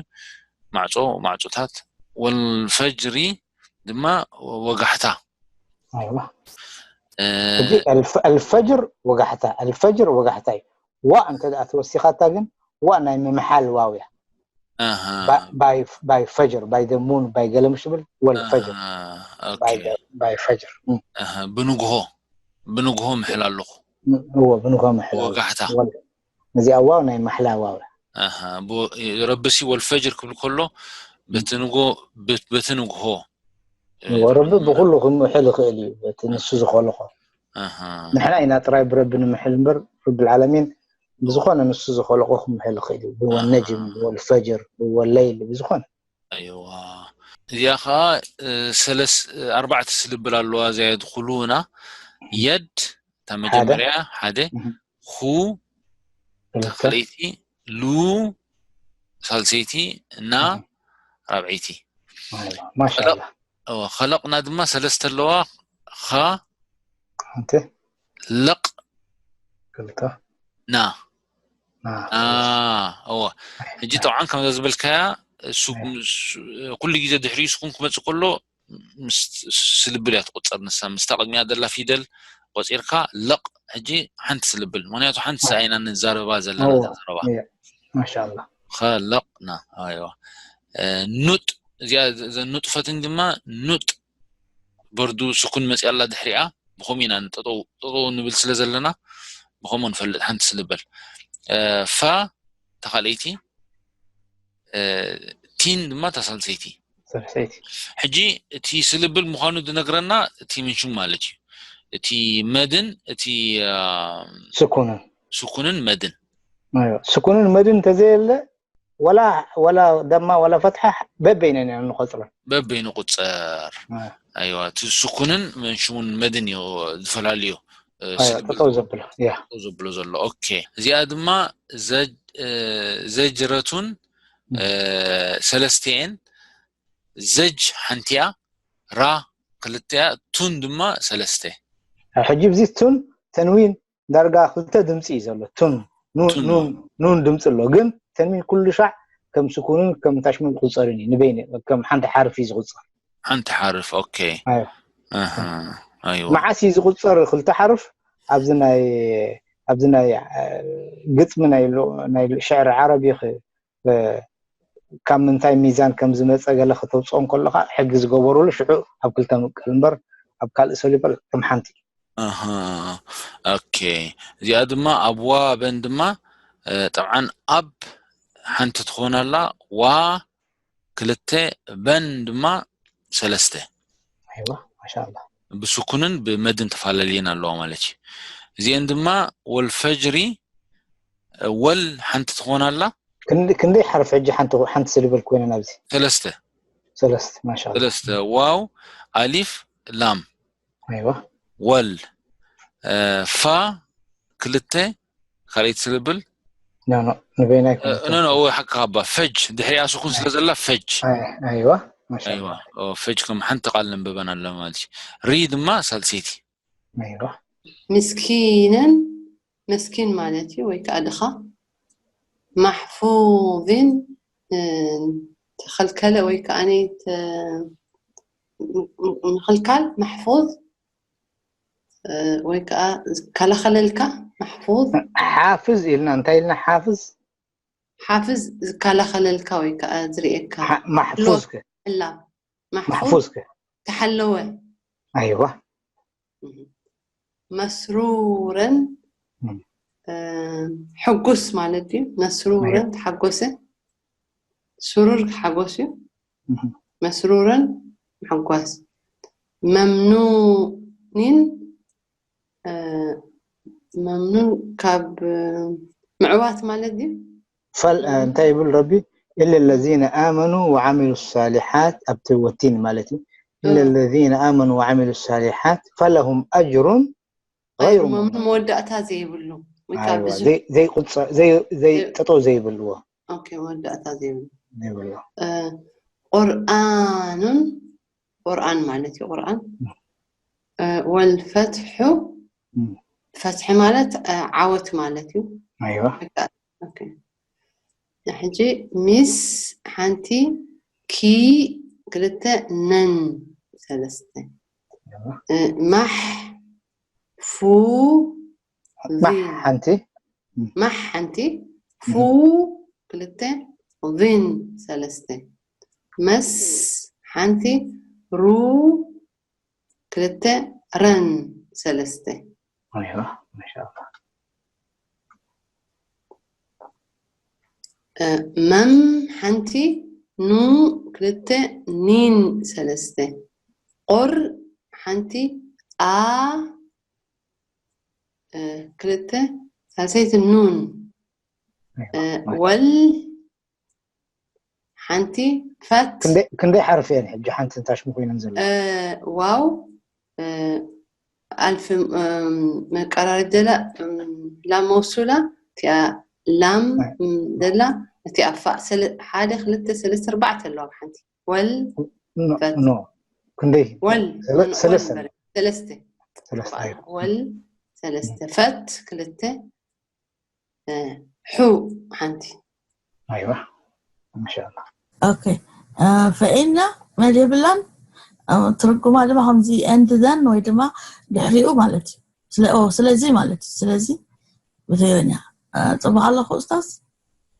ማዕፆ ማዕፆታት ወልፈጅሪ ድማ ወጋሕታ ኣልፈጅር ወጋሕታ ኣልፈጅር ወጋሕታ እዩ። ዋ እንተ ደኣ ተወሲኻታ ግን ዋ ናይ ምምሓል ዋው እያ። ባይ ፈጅር ባይ ደ ሙን ባይ ገለ ምሽ ብል ወልፈጅር ባይ ፈጅር ብንግሆ ብንግሆ ምሕል ኣለኹ እዎ ብንግሆ ምሕል ወጋሕታ እዚኣ ዋው ናይ ማሕላ ዋው ረብሲ ወልፈጅር ክብል ከሎ በቲ ንጎ በቲ ንግሆ ረቢ ብኩሉ ክምሕል ይኽእል እዩ። በቲ ንሱ ዝኸለቆ ንሕና ኢና ጥራይ ብረቢ ንምሕል እምበር ረቢ ልዓለሚን ብዝኾነ ንሱ ዝኸለቆ ክምሕል ይኽእል እዩ። ብወነጅም ብወልፈጅር ብወለይል ብዝኾነ ኣይዋ እዚኣ ከዓ ሰለስ ኣርባዕተ ስልብል ኣለዋ። እዚኣ የድኩሉና የድ እታ መጀመርያ ሓደ ኹ ካልኣይቲ ሉ ሳልሰይቲ እና ራብዐይቲ ማሻላ ኸለቕና ድማ ሰለስተ ኣለዋ። ኻ ሓንቲ ለቕ ክልተ ና እወ ሕጂ ጠብዓን ከምዛ ዝበልካያ ኩሉ ግዜ ድሕሪኡ ስኩን ክመፅእ ከሎ ስልብል እያ ትቁፀር። ንሳ ምስታ ቅድሚያ ዘላ ፊደል ቆፂርካ ለቕ ሕጂ ሓንቲ ስልብል ምክንያቱ ሓንቲ ሰኣይና ንዛረባ ዘለና ዘረባ ማሻላ ኸለቕና ኣይዋ ኑጥ እዚኣ ኑጥፈትን ድማ ኑጥ በርዱ ስኩን መፅያላ ድሕሪኣ ብኸምኡ ኢና ንጠጠው ንብል ስለ ዘለና ብኸምኡ ንፈልጥ ሓንቲ ስልብል ፋ ተኻልይቲ ቲን ድማ ተሳልሰይቲ ሰብሰይቲ ሕጂ እቲ ስልብል ምዃኑ ዝነግረና እቲ ምንሽም ማለት እዩ። እቲ መድን እቲ ስኩንን ስኩንን መድን ስኩንን መድን እንተዘየለ ወላ ወላ ደማ ወላ ፈትሓ በበይነን ኢና ንቆፅረን። በበይኑ ቁፅር ኣይዋ እቲ ስኩንን መንሽሙን መድን እዩ ዝፈላልዮ ጠጠው ዘብሎ ያ ዘብሎ ዘሎ ኦኬ። እዚኣ ድማ ዘጅረቱን ሰለስቲኤን ዘጅ ሓንቲያ ራ ክልቲያ ቱን ድማ ሰለስተ ሕጂ ብዚ ቱን ተንዊን ዳርጋ ክልተ ድምፂ እዩ ዘሎ። ቱን ኑን ድምፂ ኣሎ፣ ግን ተንዊን ኩሉ ሻዕ ከም ስኩንን ከም ታሽሙን ዝቁፀርን እዩ። ንበይነ ከም ሓንቲ ሓርፍ እዩ ዝቁፀር። ሓንቲ ሓርፍ ኦኬ። መዓስ እዩ ዝቁፀር ክልተ ሓርፍ? ኣብዚ ናይ ኣብዚ ናይ ግጥሚ ናይ ሽዕሪ ዓረብ እዩ ካብ ምንታይ ሚዛን ከም ዝመፀ ገለ ከተውፅኦ እንከለካ ሕጊ ዝገበሩሉ ሽዑ ኣብ ክልተ ምቀል እምበር ኣብ ካልእ ሰሊበር ከም ሓንቲ እዩ። ኣሃ ኦኬ። እዚኣ ድማ ኣብ ዋ በን ድማ እ፣ ጠብዓን ኣብ ሓንቲ ትኾን ኣላ ዋ ክልተ በን ድማ ሰለስተ ኣይዋ ማሻላ ብስኩንን ብመድን ተፈላለየን ኣለዋ ማለት እዩ። እዚአን ድማ ወልፈጅሪ እ፣ ወል ሓንቲ ትኾን ኣላ ክንደይ ሓርፍ ሕጂ ሓንቲ ሓንቲ ስሊብል ኮይነን ኣብዚ ሰለስተ ሰለስተ ማሻላ ሰለስተ ዋው ኣሊፍ ላም ኣይዋ ወል እ፣ ፋ ክልተ ካልኣይቲ ስልብል ኖ ኖ ንበይናይ ኖ ኖ ሓካ ካባ ፈጅ ድሕሪኣ ስኩን ስለ ዘላ ፈጅ ኣይዋ ማሻላ ኣይዋ ኦ፣ ፈጅ ከም ሓንቲ ቃል ነንበበን ኣለና ማለት እዩ። ሪ ድማ ሳልሰይቲ ኣይዋ ምስኪንን መስኪን ማለት እዩ ወይ ከዓ ድኻ ማሕፉዝን እ፣ ተኸልከለ ወይ ከዓ ተ- ምኽልካል ማሕፉዝ እ፣ ወይ ከዓ ዝከላኸለልካ ማሕፉዝ ሓፍዝ ኢልና እንታይ ኢልና ሓፍዝ ሓፍዝ ዝከላኸለልካ ወይ ከዓ ዝርእየካ ሓ- ማሕፉዝ ከ ሕላ ማሕፉዝ ማሕፉዝ ከ ተሓለወ ኣይዋ መስሩረን እም። እ፣ ሕጉስ ማለት እዩ። መስሩረን ተሓጎሰ፣ ስሩር ሓጎስ እዩ። እም። መስሩረን ምሕጓስ። መምኑኒን እ፣ መምኑን ካብ እ፣ ምዕዋት ማለት ድዩ? ፈል እንታይ ይብል ረቢ إلا الذين آمنوا وعملوا الصالحات ኣብቲ ወቲን ማለት እዩ إلا الذين آمنوا وعملوا الصالحات فلهم أجر غير መምኑን ممنون መወዳእታ ዘይብሉ ወይ ከዓ ኣይዋ ብዙሕ ዘይ- ዘይቁፀ ዘይ- ዘይ ጠጠው ዘይብልዎ ኦኬ መወዳእታ ዘይብሉ ዘይብልዎ እ፣ ቁርኣኑን ቁርኣን ማለት እዩ። ቁርኣን እ፣ ወልፈትሑ እም። ፈትሒ ማለት እ፣ ዓወት ማለት እዩ። ኣይዋ ኦኬ። ሕጂ ሚስ ሓንቲ ኪ ክልተ ነን ሰለስተ እ፣ ማሕ ፉ ማሕ ዚን ሓንቲ ማሕ ሓንቲ ፉ ክልተ ዚን ሰለስተ መስ ሓንቲ ሩ ክልተ ረን ሰለስተ ኣይዋ ማሻላ እ፣ መም ሓንቲ ኑ ክልተ ኒን ሰለስተ ቁር ሓንቲ ኣ እ፣ ክልተ ሳልሰይቲ ኑን እ፣ ወል ሓንቲ ፈት ክንደይ- ክንደይ ሓርፍ እየን ሕጂ ሓንቲ እንታሽሙ ኮይነን ዘሎ እ፣ ዋው እ፣ ኣልፍ እም፣ መቀራረብ ደላ እም፣ ላም መውሱላ እቲኣ ላም እም፣ ደላ እቲኣ ፋእ ሰለ- ሓደ ክልተ ሰለስተ ኣርባዕተ ኣለዋ ሓንቲ ወል ኖ ኖ። ክንደይ ወል ሰለ- ወል ሰለስተ በለ- ሰለስተ ሰለስተ ወል ሰለስተ ፈት ክልተ እ፣ ሑ ሓንቲ ኣይዋ ማሻላ ኦኬ ፈኢና መድ የብላን ትርጉማ ድማ ከምዚ and then ወይ ድማ ድሕሪኡ ማለት እዩ ስለ ኦ ስለዚ ማለት እዩ ስለዚ ብትግርኛ እ፣ ፅቡቅ ኣለኹ ኡስታዝ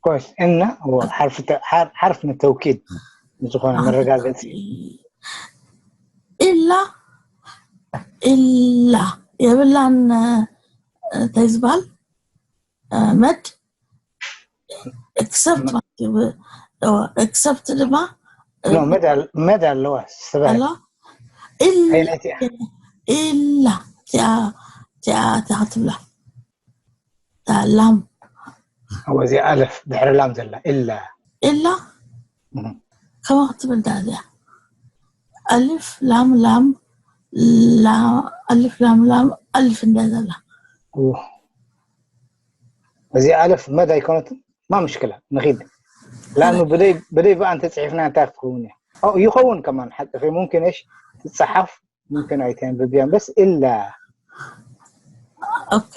ኮርስ እና እዎ፣ ሓርፍ ተ- ሓር- ሓርፍ ንተውኪድ ዝኾነ መረጋገፂ ኢላ ኢላ የብላን እ፣ እንታይ ዝበሃል እ፣ መድ except ማለት እዩ። እ፣ except ድማ እ፣ ኖ፣ መድ ኣል- መድ ኣለዋ ዝተባህለ ኣሎ ኢላ ዓይነት እያ። ኢላ እቲኣ እቲኣ እቲኣ ክትብላ እታ ላም እዎ፣ እዚ ኣለፍ ድሕሪ ላም ዘላ ኢላ ኢላ እም። ከማ ክትብል ዳ እዚኣ ኣልፍ ላም ላም ላ- ኣልፍ ላም ላም ኣልፍ እንዳ ዘላ እዎ። እዚ ኣለፍ መድ ኣይኮነትን ማ ምሽክላ ንኺድ ላኑ ብደይ ብደይ ብኣ እንተፅሒፍና እንታይ ክትኸውን እያ? ኦ፣ ይኸውን ከማን ሓቂ ሙምኪን እሽ ትፀሓፍ ሙምኪን ኣይተንብብያን በስ ኢላ ኦኬ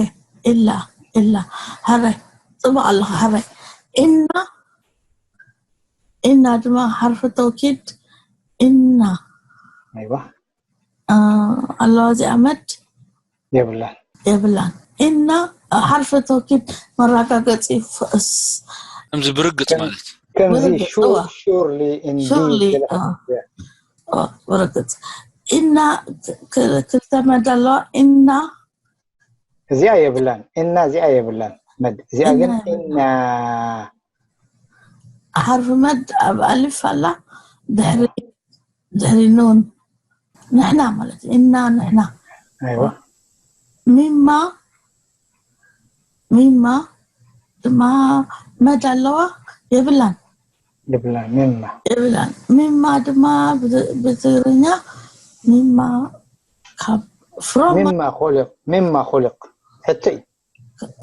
ኢላ ኢላ ሕራይ ፅቡቅ ኣለኻ ሕራይ እና እና ድማ ሓርፊ ተውኪድ እና ኣይዋ አ፣ ኣለዋ እዚኣ መድ የብላን የብላን እና ሓርፊ ተውኪድ መረጋገፂ ፍእስ ከምዚ ብርግፅ ማለት ከምዚ ብርግጽ፣ እዋ። ሹርሊ እንዲ ሹርሊ፣ ገለ አ። ከ- ኦ፣ ብርግጽ። እና ክ- ክ- ክልተ መድ ኣለዋ። እና እዚኣ የብላን፣ እና እዚኣ የብላን መድ። እዚኣ ግን እና የብላን። እና ሓርፊ መድ ኣብ ኣሊፍ ኣላ፣ ድሕሪ ድሕሪ ኑን ንሕና ማለት እዩ። እና ንሕና ኣይዋ ሚማ ሚማ ድማ መድ ኣለዋ የብላን የብላን። ሚማ የብላን። ሚማ ድማ ብ- ብትግርኛ ሚማ ካብ ፍሮም ሚማ ኹልቕ፣ ሚማ ኹልቕ። ሕቶ እዩ።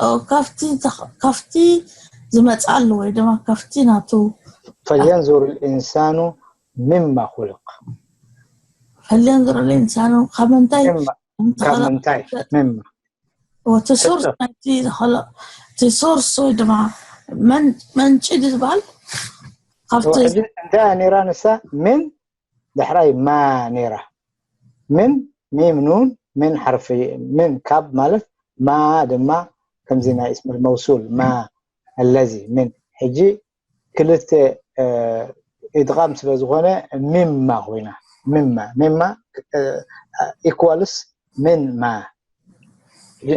ኦ፣ ካብቲ ተኽ- ካብቲ ዝመፅኣሉ ወይ ድማ ካብቲ ናቱ ፈልየንዙር ልኢንሳኑ ሚማ ኹልቕ። ፈልየንዙር ልኢንሳኑ ካብ ምንታይ ሚማ ካብ ምንታይ? ሚማ እቲ ሶርስ ሕቶ። ናይቲ ዝኸሎ እቲ ሶርስ ወይ ድማ መን- መንጪ ዝበሃል ካብቲ ሕጂ እንታይ ነይራ ንሳ? ምን ዳሕራይ ማ ነይራ። ምን ሚም ኑን ምን ሓርፊ ምን ካብ ማለት ማ ድማ ከምዚ ናይ እስም መውሱል ማ ኣለዚ ምን ሕጂ ክልተ እ፣ ኢድቃም ስለ ዝኾነ ሚማ ኮይና ሚማ ሚማ ኢኳልስ ምን ማ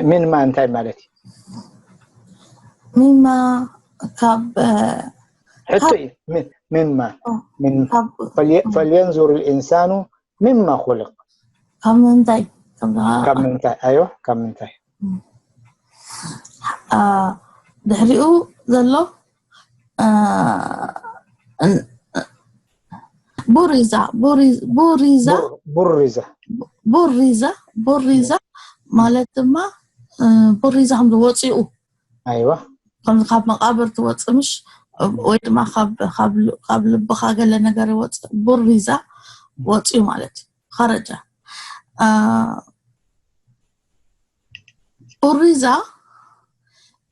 ምን ማ እንታይ ማለት እዩ? ሚማ ካብ እ፣ ሕቶ እዩ። ምን- ምን ማ ምን ካብ ፈልየ- ፈልየንዙር ልኢንሳኑ ሚማ ኹልቕ። ካብ ምንታይ ካብ ካብ ምንታይ? ኣይዋ ካብ ምንታይ? አ፣ ድሕሪኡ ዘሎ አ፣ እን- ቡሪዛ ቡሪ- ቡሪዛ ቡር- ቡሪዛ ቡሪዛ ቡሪዛ ማለት ድማ እ፣ ቡሪዛ ከም ዝወፅኡ ኣይዋ ከምዚ ካብ መቃብር ትወፅእ ምሽ ወይ ድማ ካብ ካብ ል- ካብ ልብኻ ገለ ነገር ይወፅእ ቡሪዛ ወፅኡ ማለት እዩ። ኸረጃ አ፣ ቡሪዛ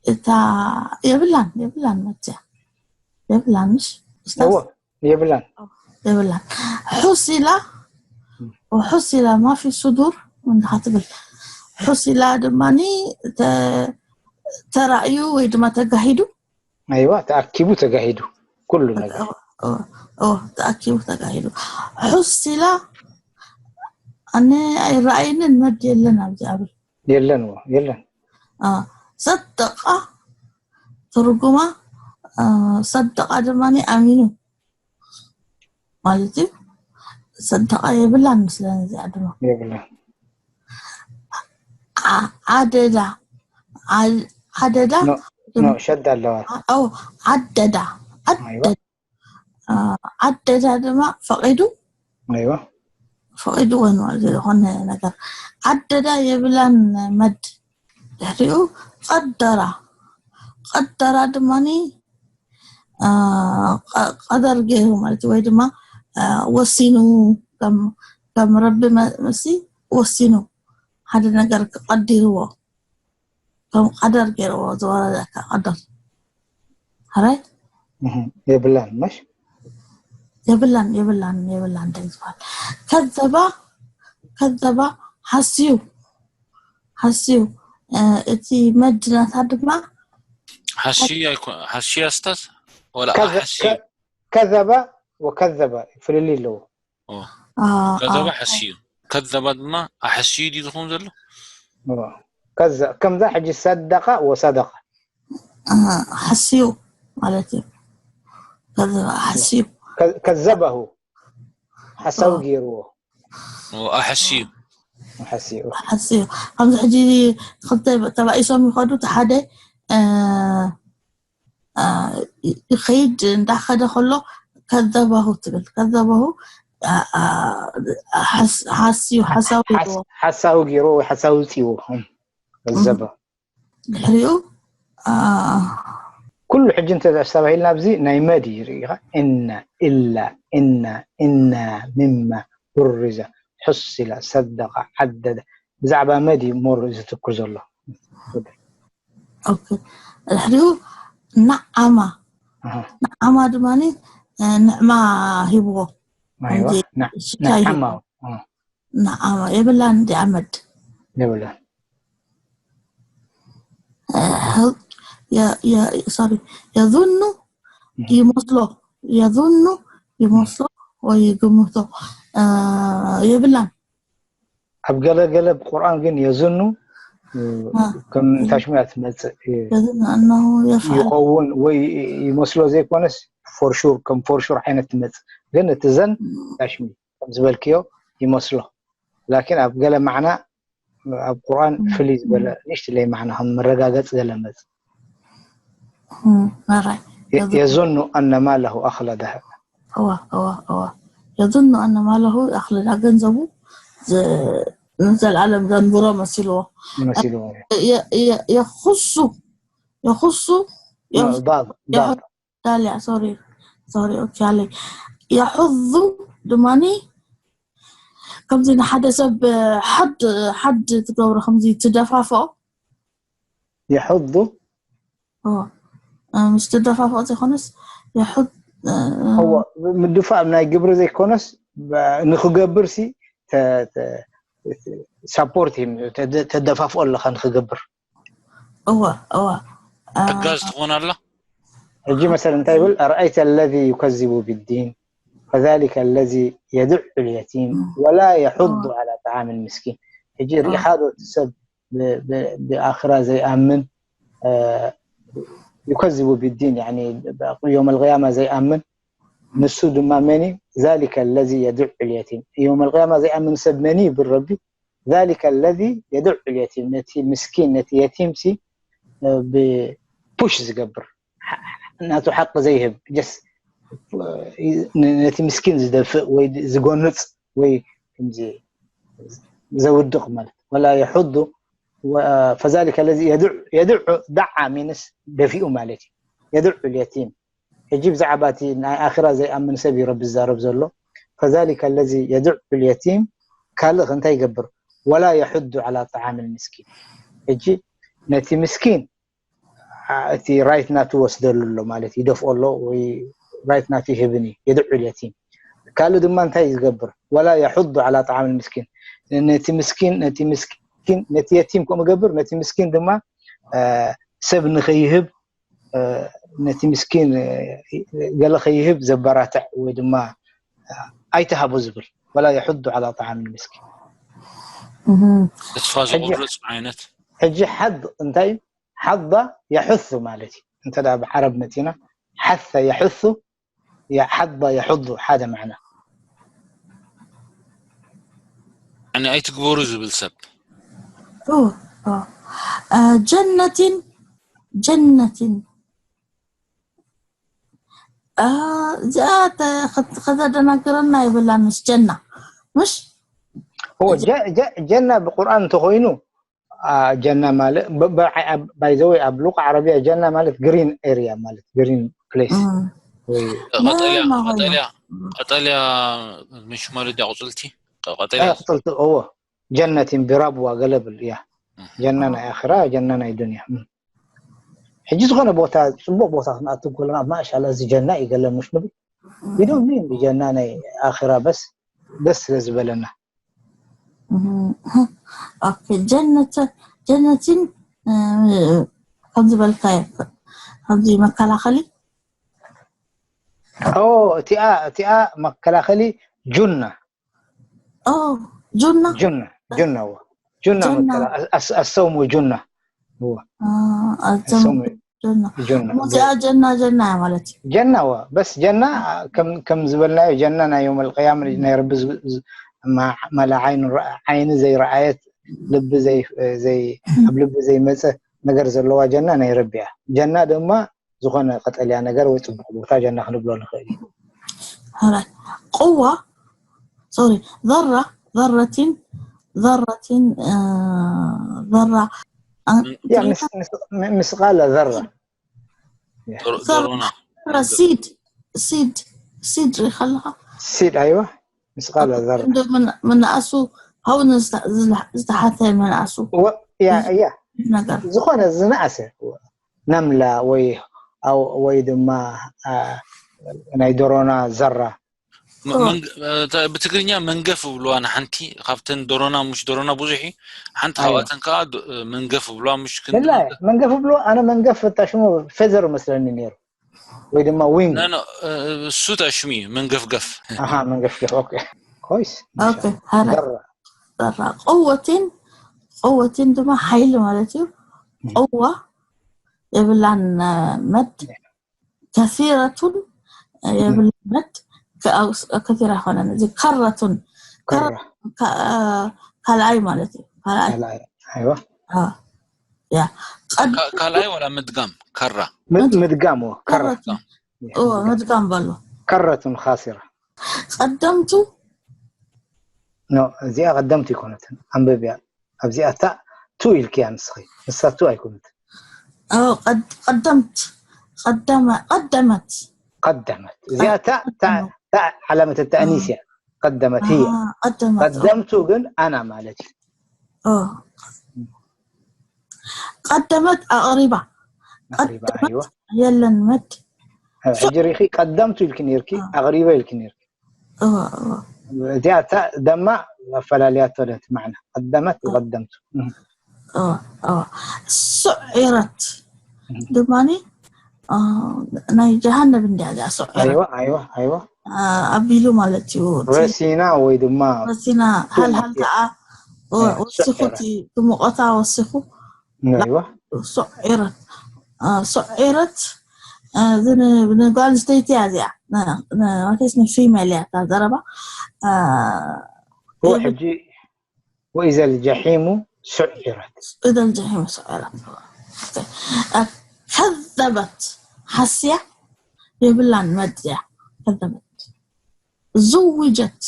እታ የብላን የብላን መፅያ የብላን ምሽ ኡስታዝ እዎ የብላን የብላን ሑሲላ ሑሲላ ማፊ ሱዱር እንድኻ ትብል ሑሲላ ድማ ተራእዩ ወይ ድማ ተጋሂዱ ኣይዋ ተኣኪቡ ተጋሂዱ ኩሉ ነገር ኦ፣ ተኣኪቡ ተጋሂዱ ሑሲላ ኣነ ኣይረኣይንን መድ የለን ኣብዚ ኣብ የለን ዎ የለን አ፣ ሰደቃ ትርጉማ አ፣ ሰደቃ ድማ ኣሚኑ ማለት እዩ። ሰደቃ የብላን ምስለን እዚኣ ድማ የብላን ዓ- ዓደዳ ዓ- ዓደዳ ኖ ኖ ሸዳ ኣለዋ ኣ- ኦ ዓደዳ ዓደ- ኣይዋ አ፣ ዓደዳ ድማ ፈቂዱ ኣይዋ ፈቂዱ ኮይኑ ዝኾነ ነገር ዓደዳ የብላን መድ ድሕሪኡ ቀደራ ቀደራ ድማ ቀደር ገይሩ ማለት እዩ ወይ ድማ አ፣ ወሲኑ ከም ከም ረቢ መ- መሲ ወሲኑ ሓደ ነገር ቀዲርዎ ከም ቀደር ገይርዎ ዝወረደካ ቀደር ሕራይ እህ፣ የብላን መሽ የብላን የብላን የብላን እንታይ ዝበሃል ከዘባ ከዘባ ሓስዩ ሓስዩ እ፣ እቲ መድናታ ድማ ሓስዩ ኣይኮ ሓስዩ ኣስታዝ ወላ ከዘ- ሓስዩ ከ- ከዘባ ወከዘባ ፍልልይ ኣለዎ ኦ፣ አ፣ ከዘባ አ፣ ሓስዩ ከዘባ ድማ ኣሓስዩ ድዩ ዝኸውን ዘሎ እዎ። ከዘ- ከምዛ ሕጂ ሰደቃ ወሰደቃ አ፣ ሓስዩ ማለት እዩ ከዘባ ሓስዩ ከ- ከዘባሁ ሓሳዊ ኦ። ገይርዎ ኦ፣ ኣሓስዩ ሓሲኡ ሓስዩ ከምዚ ሕጂ ክልተ ተባኢሶም ይኸዱ እቲ ሓደ እ፣ እ፣ ይኸይድ እንዳኸደ ከሎ ከዘባሁ ትብል ከዘባሁ አ፣ አ፣ ሓስ- ሓስዩ ሓሳዊ ይብልዎ ሓሳዊ ገይርዎ ወይ ሓሳዊ ውፅዎ ከዘባ ድሕሪኡ አ፣ ኩሉ ሕጂ እንተ ኣስተባሂልና ኣብዚ ናይ መድ እዩ ርኢኻ እና እላ እና እና ምማ ብሪዛ ሕሲላ ሰደቃ ዓደደ ብዛዕባ መድ እዩ ሞር ዝትኩር ዘሎ ኦኬ ድሕሪኡ ነዓማ ኣሃ፣ ነዓማ ድማ ንዕማ ሂብዎ ኣይዋ፣ ከምዚ ና- ሽሻይ ንዓማ ሂብዎ እ፣ ነዓማ የብላን እንዲ ኣመድ የብላን የ- የ- ሶሪ የظن ይመስሎ፣ የظن ይመስሎ ወይ ይግምቶ የብላን። ኣብ ገለ ገለ ቁርኣን ግን የظن ከም ታሽሚያ ትመፅእ يظن أنه يفعل ይኸውን ወይ ይመስሎ ዘይኮነስ for sure ከም for sure ዓይነት ትመፅእ። ግን እቲ ظن ታሽሚ ከም ዝበልክዮ ይመስሎ ላኪን ኣብ ገለ ማዕና ኣብ ቁርኣን ፍልይ ዝበለ ንእሽትለይ ማዕና ከም መረጋገፂ ገለ መፅእ። እም፣ ማራይ يظن أن ماله أخلده እዋ እዋ እዋ يظن أن ماله أخلده ገንዘቡ ዘ- ንዘለኣለም ዘንብሮ መሲልዎ መሲልዎ የ- የ- የኹሱ የኹሱ ضاد ضاد ዳልያ ሶሪ ሶሪ ኦኬ ኣለይ يحض ድማኒ ከምዚ ንሓደ ሰብ ሓድ ሓድ ትገብሮ ከምዚ ትደፋፍኦ يحض ኦ፣ ምስ ትደፋፍኦ ዘይኮነስ يحض هو ምድፋእ ናይ ግብሪ ዘይኮነስ ንክገብር ሲ ሳፖርት ተደፋፍኦ ኣለካ ንክገብር እወ እወ ሕጋዝ ትኾን ኣላ ሕጂ መሰል እንታይ ይብል أرأيت الذي يكذب بالدين فذلك الذي يدع اليتيم ولا يحض على طعام المسكين ሕጂ ርኢኻ ዶ እቲ ሰብ ብ- ብ- ብኣኽራ ዘይኣምን يكذب بالدين يعني يوم القيامة ዘይኣምን ንሱ ድማ መን እዩ ذلك الذي يدع اليتيم يوم القيامة ዘይኣምን ሰብ መን እዩ ይብል ረቢ ذلك الذي يدع اليتيم ነቲ ምስኪን ነቲ የቲም ሲ ብፑሽ ዝገብር ናቱ ሓቂ ዘይህብ ጀስ ነቲ ምስኪን ዝደፍእ ወይ ዝጎንፅ ወይ ከምዚ ዘውድቕ ማለት ولا يحض فذلك الذي يدع دعا means ደፊኡ ማለት እዩ يدع اليتيم ሕጂ ብዛዕባ እቲ ናይ ኣኺራ ዘይኣምን ሰብ እዩ ረቢ ዝዛረብ ዘሎ فذلك الذي يدع اليتيم ካልእ እንታይ ይገብር ولا يحض على طعام المسكين ሕጂ ነቲ ምስኪን እቲ ራይት ናቱ ወስደሉ ኣሎ ማለት ይደፍኦ ኣሎ ወይ ራይት ናቱ ይህብን እዩ يدع اليتيم ካልእ ድማ እንታይ ዝገብር ولا يحض على طعام المسكين ነቲ ምስኪን ነቲ ምስኪን ነቲ የቲም ከምኡ ገብር ነቲ ምስኪን ድማ ሰብ ንኸይህብ ነቲ ምስኪን ገለ ከይህብ ዘበራትዕ ወይ ድማ ኣይትሃቦ ዝብል ولا يحض على طعام المسكين ተስፋ ዝቆርፅ ዓይነት ሕጂ ሓድ እንታይ ሓض يحث ማለት እዩ እንተ ብዓረብ መፂና ሓث يحث ሓض يحض ሓደ ማዕና يعني ኣይትግበሩ ዝብል ሰብ ጀነትን ጀነትን እዚኣ ከተደናግረና ይብላ ምስ ጀና ምሽ ጀና ብቁርኣን እንተኮይኑ ጀና ማለት ባይዘወይ ኣብ ሉቃ ዓረብያ ጀና ማለት ግሪን ኤርያ ማለት ግሪን ፕሌስ ቀጠልያ ቀጠልያ ቀጠልያ ምሽ ማለት ድያ ቁፅልቲ ቀጠልያ ቁፅልቲ እዎ ጀነቲን ብራብዋ ገለብል እያ ጀና ናይ ኣኽራ ጀና ናይ ዱንያ ሕጂ ዝኾነ ቦታ ፅቡቅ ቦታ ክንኣቱ ከለና ኣብ ማእሻላ እዚ ጀና እዩ ገለ ምሽ ንብል ይዶም ጀና ናይ ኣኽራ በስ ደስ ስለ ዝበለና ጀነትን ከምዚ በልካዮ ከምዚ መከላኸሊ እቲኣ እቲኣ መከላኸሊ ጁና ጁና ጁና ጁና ጁና الصوم ጁና ጀና ጀና ጀና ማለት ጀና ዋ በስ ጀና ከም ዝበልናዮ ጀና ናይ ዮም القيامة ናይ ረቢ መላ ዓይኒ ዘይረኣየት ልቢ ኣብ ልቢ ዘይመፀ ነገር ዘለዋ ጀና ናይ ረቢ እያ ጀና ድማ ዝኾነ ቀጠልያ ነገር ወይ ፅቡቅ ቦታ ጀና ክንብሎ ንኽእል እዩ قوة sorry ذرة ذرة ذرة ذرة ምስቃለ ዘራ ሲድ ሲድ ሲድ ሪኻ ኣለኻ ሲድ ኣይዋ ምስቃለ ዘራ ምንኣሱ ሃውን ዝተሓተ ምንኣሱ ያ ያ ነገር ዝኾነ ዝነኣሰ ነምላ ወይ ወይ ድማ ናይ ዶሮና ዘራ ብትግርኛ መንገፍ ብልዋ ንሓንቲ ካብተን ዶሮና ሙሽ ዶሮና ብዙሕ ሓንቲ ካብኣተን ከዓ መንገፍ ብልዋ ሙሽ መንገፍ ብልዋ ኣነ መንገፍ ታሽሙ ፌዘር መስለኒ ነይሩ ወይ ድማ wing ኖ ኖ እሱ ታሽሚ መንገፍገፍ ኣሃ መንገፍገፍ okay ኮይስ okay ሀረ ذرة ذرة قوة قوة ድማ ሓይሊ ማለት እዩ قوة የብላን መድ كثيرة የብላን መድ ከ- ከቲራ ኣይኮነን እዚ ከረቱን كرة ከ- ካልኣይ ማለት እዩ ካልኣይ ካልኣይ ኣይዋ ያ ቀድ ካልኣይ ወላ ምድጋም ከራ ምድ- ምድጋም ዎ ከራ ከረቱን ምድጋም በሎ كرة خاسرة ቀደምቱ ኖ እዚኣ ቀደምቱ ይኮነትን ኣንብብያ ኣብዚኣ ታ ቱ ኢልክያ ንስኺ ንሳ ቱ ኣይኮነት ቀደምት ቀደመ ቀደመት قدمت እዚኣ ታ ታ ታ علامة التأنيث እያ قدمت هي ቀደመት ቀደምቱ ግን ኣና ማለት እዩ ቀደመት ኣቕሪባ أقرب أيوة የለን መድ ሕጂ ሪኺ ቀደምቱ ኢልኪ ነርኪ ኣቕሪበ ኢልኪ ነርኪ እዚኣ እታ ደማ ኣፈላልያቶ ለት ማዕና ቀደመት ቀደምቱ ስዑረት ድማኒ ናይ ጀሃነብ እንዲያ እዚኣ ስዑረት ኣይዋ ኣይዋ ኣይዋ ኣቢሉ ማለት እዩ ረሲና ወይ ድማ ረሲና ሃልሃልታኣ ወሲኹ እቲ ሙቐታ ወሲኹ ኣይዋ ስዑረት ስዑረት ንጓል ኣንስተይቲ እያ እዚኣ ማለት ፊሜል እያ እታ ዘረባ هو ሕጂ وإذا الجحيم سعرت إذا الجحيم سعرت ከዘበት ሓስያ የብላን መድያ ከዘበት ዝውጀት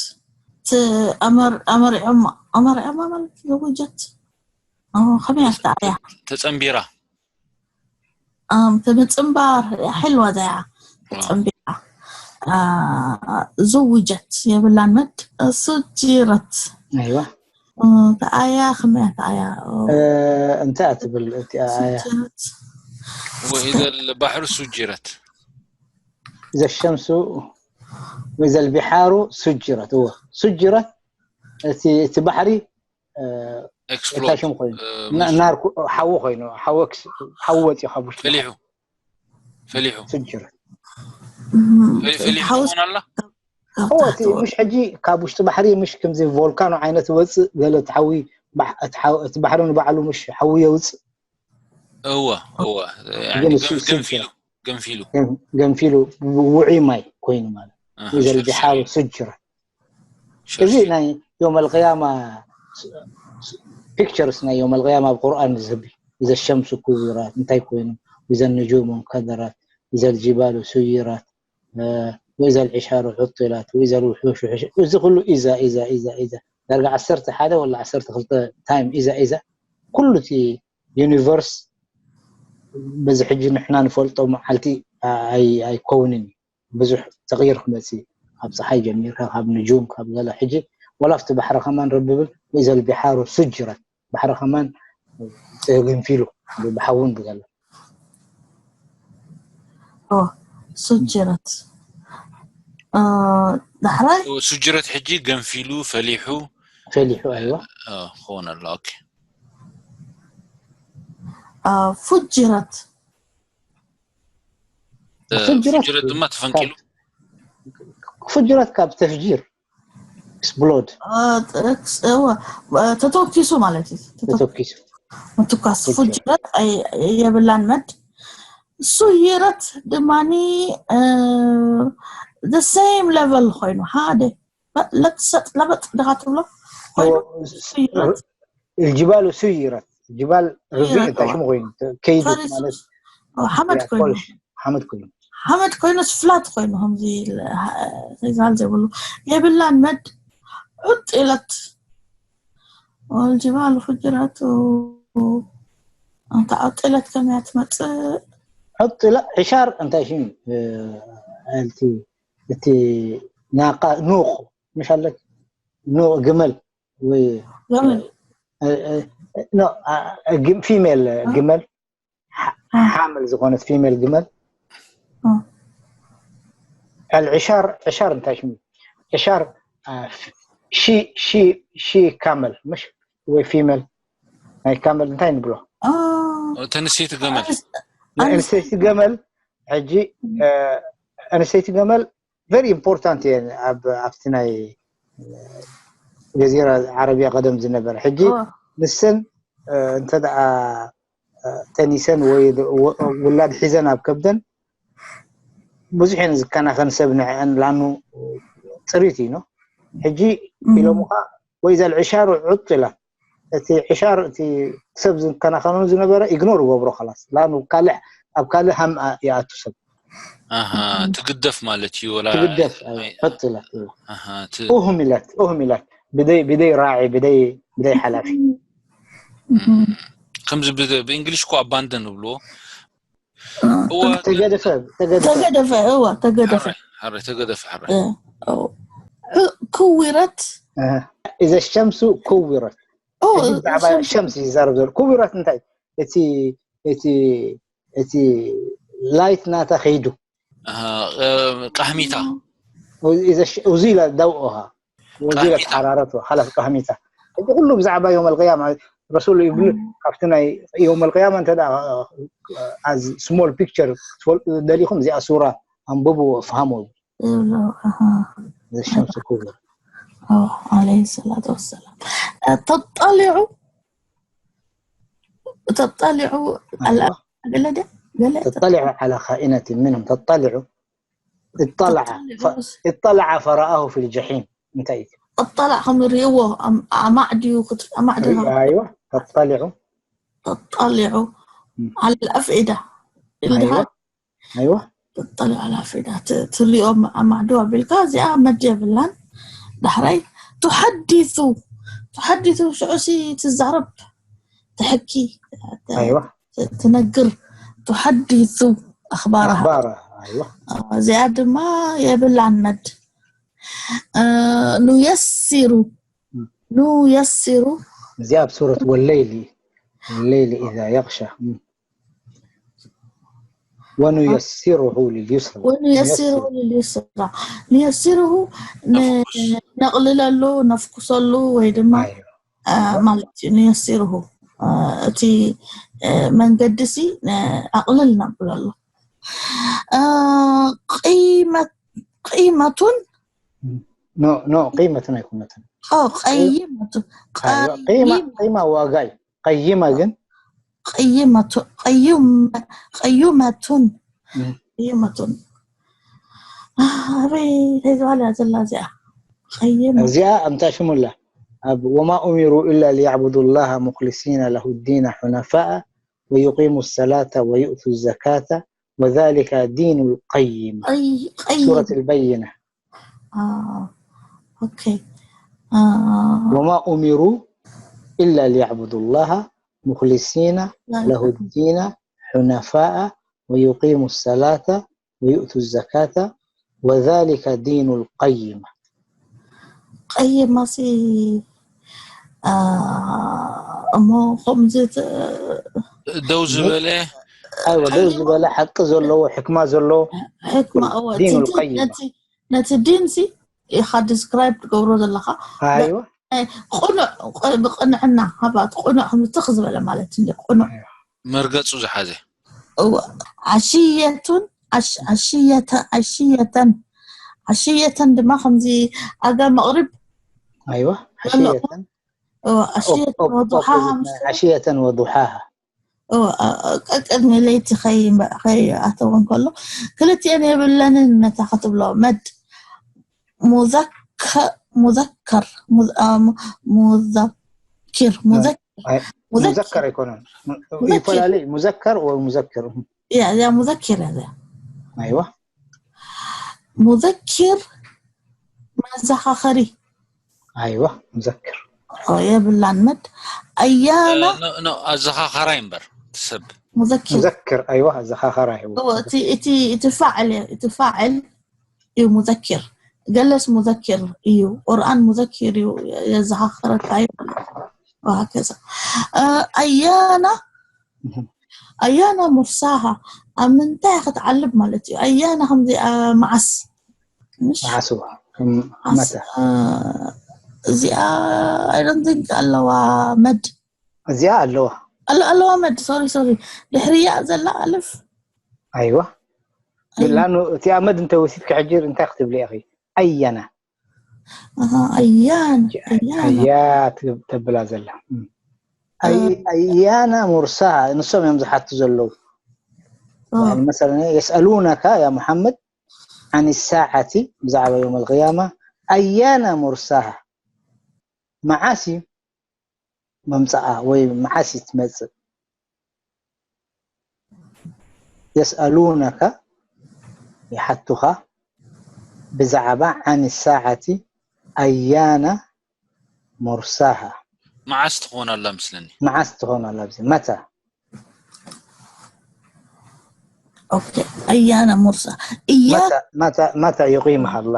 ኣመሪዖማ ኣመሪዖማ ማለት ዝውጀት ከመይ ኣፍታ እያ ተፀንቢራ ምፅንባር ሕልዋ እዚኣ ተፀንቢራ ዝውጀት የብላን መድ ስጅረት أيوة ተኣያ ከመያ ተኣያ እንታይ ትብል እቲኣ ኣያ ስጅረት وإذا البحر سجرت إذا الشمس وإذا البحار سجرت هو سجرت እቲ ባሕሪ ኤክስፕሎድ ሽም ኮይኑ ናር ሓዊ ኮይኑ ሓዊ ወፂ ካብ ውሽጢ ፈሊሑ ፈሊሑ ስጅረት ፈሊሑ ትኾን ኣላ እቲ ምሽ ሕጂ ካብ ውሽጢ ባሕሪ ምሽ ከምዚ ቮልካኖ ዓይነት ወፅእ ገለ ትሓዊ እቲ ባሕሪ ንባዕሉ ምሽ ሓዊ የውፅእ እወ እወ ግን ገንፊሉ ገንፊሉ ገንፊሉ ውዑይ ማይ ኮይኑ ማለት إذا البحار سجرت እዚ ናይ يوم القيامة pictures ናይ يوم القيامة ኣብ ቁርኣን ዝህብ إذا الشمس كورت እንታይ ኮይኑ إذا النجوم انكدرت إذا الجبال سيرت وإذا العشار عطلت وإذا الوحوش حشرت እዚ ኩሉ إذا إذا إذا إذا ዳርጋ ዓሰርተ ሓደ ወላ ዓሰርተ ክልተ ታይም إذا إذا ኩሉ እቲ ዩኒቨርስ በዚ ሕጂ ንሕና ንፈልጦ መዓልቲ ኣይከውንን እዩ ብዙሕ ተቕይር ክመፅእ ካብ ፀሓይ ጀሚርካ ካብ ንጁም ካብ ገለ ሕጂ ወላ ኣብቲ ባሕሪ ከማን ረብብል إذا البحار سجرت ባሕሪ ከማን ተገንፊሉ ብሓውን ብገለ ስጅረት ዳሕራይ ስጅረት ሕጂ ገንፊሉ ፈሊሑ ፈሊሑ ኣይዋ ክኸውን ኣሎ ኦኬ ፍጅረት ፍጅረት ፍጅረት ድማ ተፈንቂሉ ፍጅረት ካብ ተፍጂር explode ተተኪሱ ማለት እዩ ተተኪሱ ምትኳስ ፍጅረት የብላን መድ ሱይረት ድማኒ the same level ኮይኑ ሓደ ለሰጥ ለበጥ ድኻ ትብሎ ኮይኑ ሱይረት الجبال سيرت الجبال رفيع እንታይ ሽሙ ኮይኑ ከይዱ ማለት ሓመድ ኮይኑ ሓመድ ኮይኑ ሓመድ ኮይኑስ ፍላት ኮይኑ ከምዚ ዛል ዘይብሉ የብላን መድ ዑጥ ኢለት والجبال فجرت أنت عطلت كما تمت عطلت عشار እንታይ ሽሙ ኣልቲ እቲ ናቃ ኑቕ مش ኣለك ኑቕ ግመል ወይ ገመል ኖ ፊሜል ግመል ሓምል ዝኾነት ፊሜል ግመል العشار عشار እንታይ ሽሙ عشار ሺ ሺ ሺ ካመል مش ወይ ፊሜል ናይ ካመል እንታይ ንብሎ ተንሴት ገመል ኣንስተይቲ ገመል ሕጂ ኣንስተይቲ ገመል very important እየን ኣብ ኣብቲ ናይ ጀዚራ ዓረብያ ቀደም ዝነበረ። ሕጂ ንሰን እንተ ደኣ ተኒሰን ወይ ውላድ ሒዘን ኣብ ከብደን ብዙሕ እየን ዝከናኸን ሰብ ንዕአን ላኑ ጥሪት እዩ ነው። ሕጂ ኢሎምኻ ወይ እዛ ዕሻሩ ዑጥ ኢላ እቲ ዕሻር እቲ ሰብ ዝከናኸኖ ዝነበረ ኢግኖር ይገብሮ ላስ ላኑ ካልእ ኣብ ካልእ ሃም ይኣቱ ሰብ ትግደፍ ማለት እዩ። ትግደፍ ዑጥ ኢላ ኡህም ኢላት ኡህም ኢላት ብደይ ብደይ ራዒ ብደይ ብደይ ሓላፊ ከምዚ ብእንግሊሽ ኮ ኣባንደን ይብልዎ ተገደፈ ተገደፈ ተገደፈ እዋ ተገደፈ ተገደፈ ኩዊረት إذا الشمس كورت ብዛዕባ ሸምስ ይዛረብ ዘሎ ኩዊረት እንታይ እቲ እቲ እቲ ላይት ናታ ከይዱ ቃህሚታ እዚ ኢላ ዳውኦሃ እዚ ኢላ ተሓራረቱ ሓላፍ ቃህሚታ እቲ ኩሉ ብዛዕባ يوم القيامة ረሱል ይብሉ ካብቲ ናይ يوم القيامة እንተ as small picture ክትፈልጡ ደሊኹም እዚኣ ሱራ ኣንብቡ ፍሃሙ الشمس كورت عليه الصلاة والسلام تطلع تطلع على قال تطلع على خائنة منهم تطلع اطلع ف... اطلع فرآه في الجحيم انتهيت اطلع هم ريوه أم... أمعديو كت... أمعديو ايوه تطلع تطلع على الأفئدة ايوه ايوه تطلع على الأفئدة تريوم أمعدو بالكا زي أمد يبلان دحري تحدث تحدث شعسي تزعرب تحكي ايوه ትነግር ትሓዲሱ ኣኽባራ ኣኽባራ ኣይዋ እዚኣ ድማ የብላን መድ ኑየሲሩ ኑየሲሩ እዚኣ ኣብ ሱረት ወለይሊ ወለይሊ ኢዛ የቕሻ ወኑየሲሩሁ ልልዩስራ ወኑየሲሩሁ ልልዩስራ ኑየሲሩሁ ነቕልለሉ ነፍኩሰሉ ወይ ድማ ማለት እዩ ንየሲርሁ እቲ መንገዲ ሲ ኣቕልል ነብለሉ ቂመቱን ኖ ቂመትን ኣይኮነትን ቀይመቱ ቂማ ዋጋ እዩ ቀይማ ግን ቀይመቱ ቀዩመቱን ቀይመቱን ኣበይ ተይዝባላ ዘላ እዚኣ እዚኣ ኣምታ ሽሙላ ኣብ وما أمروا إلا ليعبدوا الله مخلصين له الدين حنفاء ويقيموا الصلاة ويؤتوا الزكاة وذلك دين القيم سورة البينة okay وما أمروا إلا ليعبدوا الله مخلصين له الدين حنفاء ويقيموا الصلاة ويؤتوا الزكاة وذلك دين القيمة ቀይማ ሲ እሞ ከምዚ ደው ዝበለ ኣይወ ደው ዝበለ ሓቂ ዘለዎ ሕክማ ዘለዎ ሕክማ እወ ዲኑ ልቀይማ ነቲ ዲን ሲ ኢኻ ዲስክራይብ ትገብሮ ዘለኻ ኣይወ ቅኑዕ ብቅንዕና ሃባት ቅኑዕ ከምዚ ትኽ ዝበለ ማለት እንዲ ቅኑዕ መርገፁ ዝሓዘ እወ ዓሽየቱን ዓሽየተ ዓሽየተን ዓሽየተን ድማ ከምዚ ኣጋ መቕሪብ ኣይወ ዓሽየተን እወ ዓሽየተን ወዱሓ ዓሽየተን ወዱሓሃ ቀቅድሚ ለይቲ ከይኣተወ እንከሎ ክልቲአን የብለንን ነታ ክትብሎ መድ ሙዘከር ሙዘኪር ሙዘከር ኣይኮነን ይፈላለዩ ሙዘከር ወይ ሙዘክር እያ እዚኣ ሙዘኪር እያ እዚኣ ኣይዋ ሙዘኪር መዘኻኸሪ ኣይዋ ሙዘክር የብላን መድ ኣያና ኣዘኻኸራይ እምበር ሰብ ሙዘኪር ሙዘክር ኣይዋ ኣዘኻኸራይ እቲ ፋዕል እዩ እቲ ፋዕል እዩ ሙዘኪር ገለስ ሙዘኪር እዩ ቁርኣን ሙዘኪር እዩ የዘኻኸረካ እዩ وهكذا ኣያና ኣያና ሙርሳሃ ኣብ ምንታይ ክትዓልብ ማለት እዩ ኣያና ከምዚ መዓስ መዓስ እዚኣ ኣይዶንቲንክ ኣለዋ መድ እዚኣ ኣለዋ ኣለዋ መድ ሶሪ ሶሪ ድሕርያ ዘላ ኣልፍ ኣይዋ ላኑ እቲ ኣመድ እንተ ወሲድካ ሕጂ እንታይ ክትብሊ ኢኺ? ኣያና ኣያና ኣያና ኣያ ተብላ ዘላ ኣያና ሙርሳሃ ንሶም እዮም ዝሓቱ ዘለዉ። መሰለ የስኣሉነካ ያ ሙሓመድ ዓን ሳዓቲ ብዛዕባ ዮም ኣልቅያማ ኣያና ሙርሳሃ፣ መዓስ እዩ መምፅኣ ወይ መዓስ እዩ ትመፅእ? የስኣሉነካ ይሓቱኻ ብዛዕባ ዓን ሳዓቲ ኣያና ሙርሳሃ መዓስ ትኾን ኣላ ምስለኒ መዓስ ትኾን ኣላ ኣብዚ መታ ኣያና ሙርሳ እያ መታ ይቂምሃ ኣላ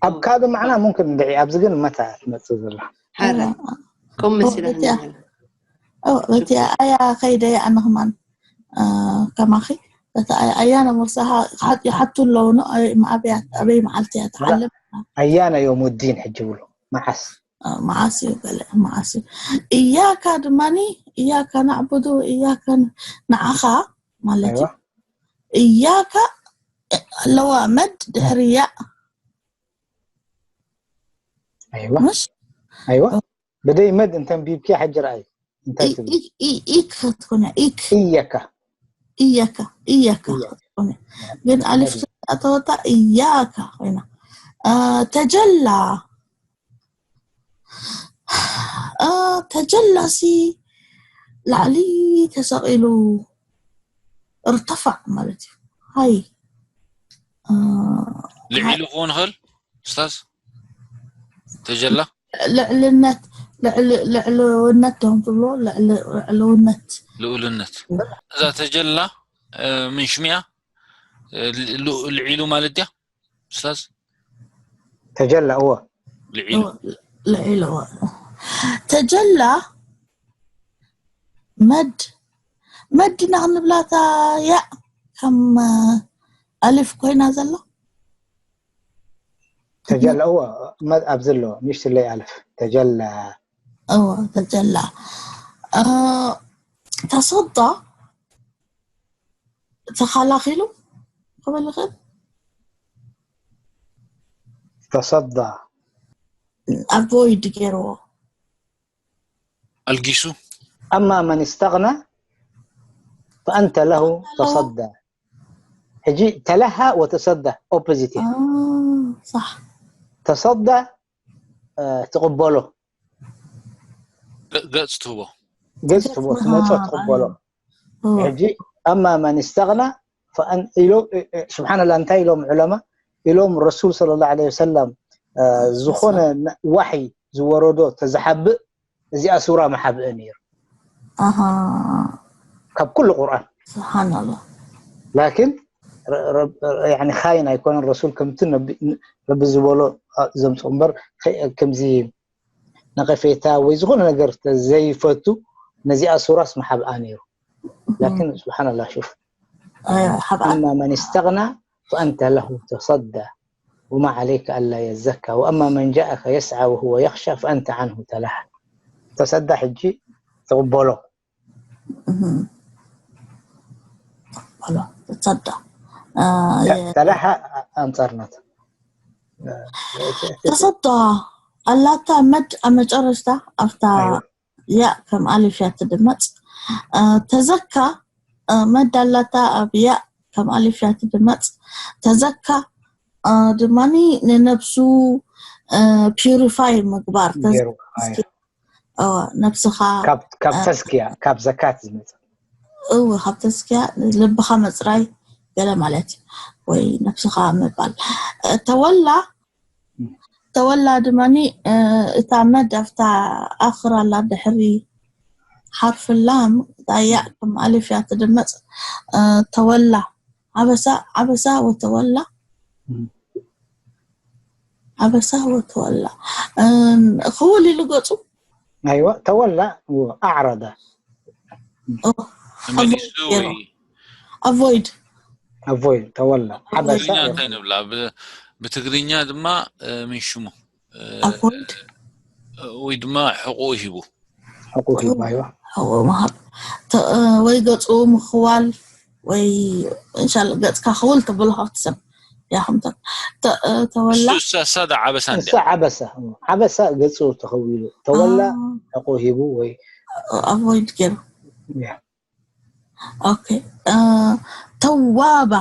ኣብ ካልእ ማዕና ሙምክን እንድዒ ኣብዚ ግን መታ ትመፅእ ዘላ ሓረ ከም መሲላ እቲ ኣያ ከይደ ኣነ ከማን ከማኺ ኣያና ሙርሳ ይሓቱ ኣለዉ። ኣበይ መዓልቲ እያ ትዓለም ኣያና ዮም ዲን ሕጂ ብሉ መዓስ መዓስ እዩ ገለ መዓስ እዩ እያካ ድማኒ እያካ ናዕቡዱ እያካ ንዓኻ ማለት እዩ እያካ ኣለዋ መድ ድሕሪ ያእ ኣይዋ ብደይ መድ እንተንቢብኪ ሕጂ ረኣይ እንታይ ትብል ኢክ ክትኮነ ኢክ እየካ እየካ እየካ ክትኮነ ግን ኣሊፍ ኣተወታ እያካ ኮይና ተጀላ ተጀላሲ ላዕሊ ተሰቒሉ ارتفع ማለት እዩ ሃይ ልዒሉ ክኾን ይኽእል ኡስታዝ ተጀላ ልዕልነት ልዕልውነት ዶም ትብሎ ልዕልውነት ልኡልነት እዛ ተጀላ ምን ሽሚያ ልዒሉ ማለት ድያ ኡስታዝ ተጀላ እዎ ልዒሉ ልዒሉ ተጀላ መድ መድና ክንብላታ ያ ከም ኣሊፍ ኮይና ዘሎ ተጀላ እዎ ኣብዚ ኣሎ ንሽትለይ ኣልፍ ተጀላ እዎ ተጀላ ተሰዳ ተኸላኺሉ ክብል ይኽእል ተሰዳ avoid ገይርዎ ኣልጊሱ أما من استغنى فأنت له تصدى ሕጂ ተለሃ ወተሰዳ opposite صح ተሰዳ ትቕበሎ ገጽ ትህቦ ገጽ ትህቦ ትመጾ ትቕበሎ ሕጂ أما من استغنى ኢሎም ስብሓን ላ እንታይ ኢሎም ዑለማ ኢሎም ረሱል صلى الله عليه وسلم ዝኾነ ዋሕይ ዝወረዶ ተዝሓብእ እዚኣ ሱራ መሓብእ ነይሩ ካብ ኩሉ ቁርኣን ስብሓንላ ላኪን ካይን ኣይኮነን ረሱል ከምቲ ረቢ ዝበሎ ዘምፅኡ እምበር ከምዚ ነቐፌታ ወይ ዝኾነ ነገር ዘይፈቱ ነዚኣ ሱራስ መሓብኣ ነይሩ ላኪን ስብሓንላ ሹፍ أما من استغنى فأنت له تصدى وما عليك ألا يزكى وأما من جاءك يسعى وهو يخشى فأنت عنه تلهى ተሰዳ ሕጂ ትቕበሎ ተሰዳ ተለሓ ኣንፃርናት ተሰዳ ኣላታ መድ ኣብ መጨረሽታ ኣብታ ያ ከም ኣሊፍ እያ ትድመፅ ተዘካ መድ ኣላታ ኣብ ያ ከም ኣሊፍ እያ ትድመፅ ተዘካ ድማኒ ንነብሱ purify ምግባር ነብስኻ ካብ ተስክያ ካብ ዘካት ዝመፅእ እው ካብ ተስክያ ልብኻ መፅራይ ገለ ማለት እዩ ወይ ነብስኻ ምባል ተወላ ተወላ ድማኒ እታ መድ ኣብታ ኣኽራ ኣላ ድሕሪ ሓርፊ ላም እታ ያእ ከም ኣሊፍ እያ ትድመፅ ተወላ ዓበሳ ዓበሳ ወተወላ ዓበሳ ወተወላ ክውል ኢሉ ገፁ ኣይዋ ተወላ ኣዕረደ መሊሱ ወይ avoid avoid ተወላ ዓበሳ ብትግርኛ እንታይ ንብላ ብትግርኛ ድማ ምን ሽሙ avoid ወይ ድማ ሕቁ ሂቡ ሕቁ ሂቡ ኣይዋ ሕቁ ምሃብ ወይ ገፁ ምኽዋል ወይ እንሻላ ገጽካ ክውል ተብሎ ክትሰም ያኹም ተወላ እሳ ዳ ዓበሳ እንዲያ እሳ ዓበሳ ዓበሳ ገጹ ተኸዊሉ ተወላ ዕቁ ሂቡ ወይ avoid ገይሩ okay ተዋባ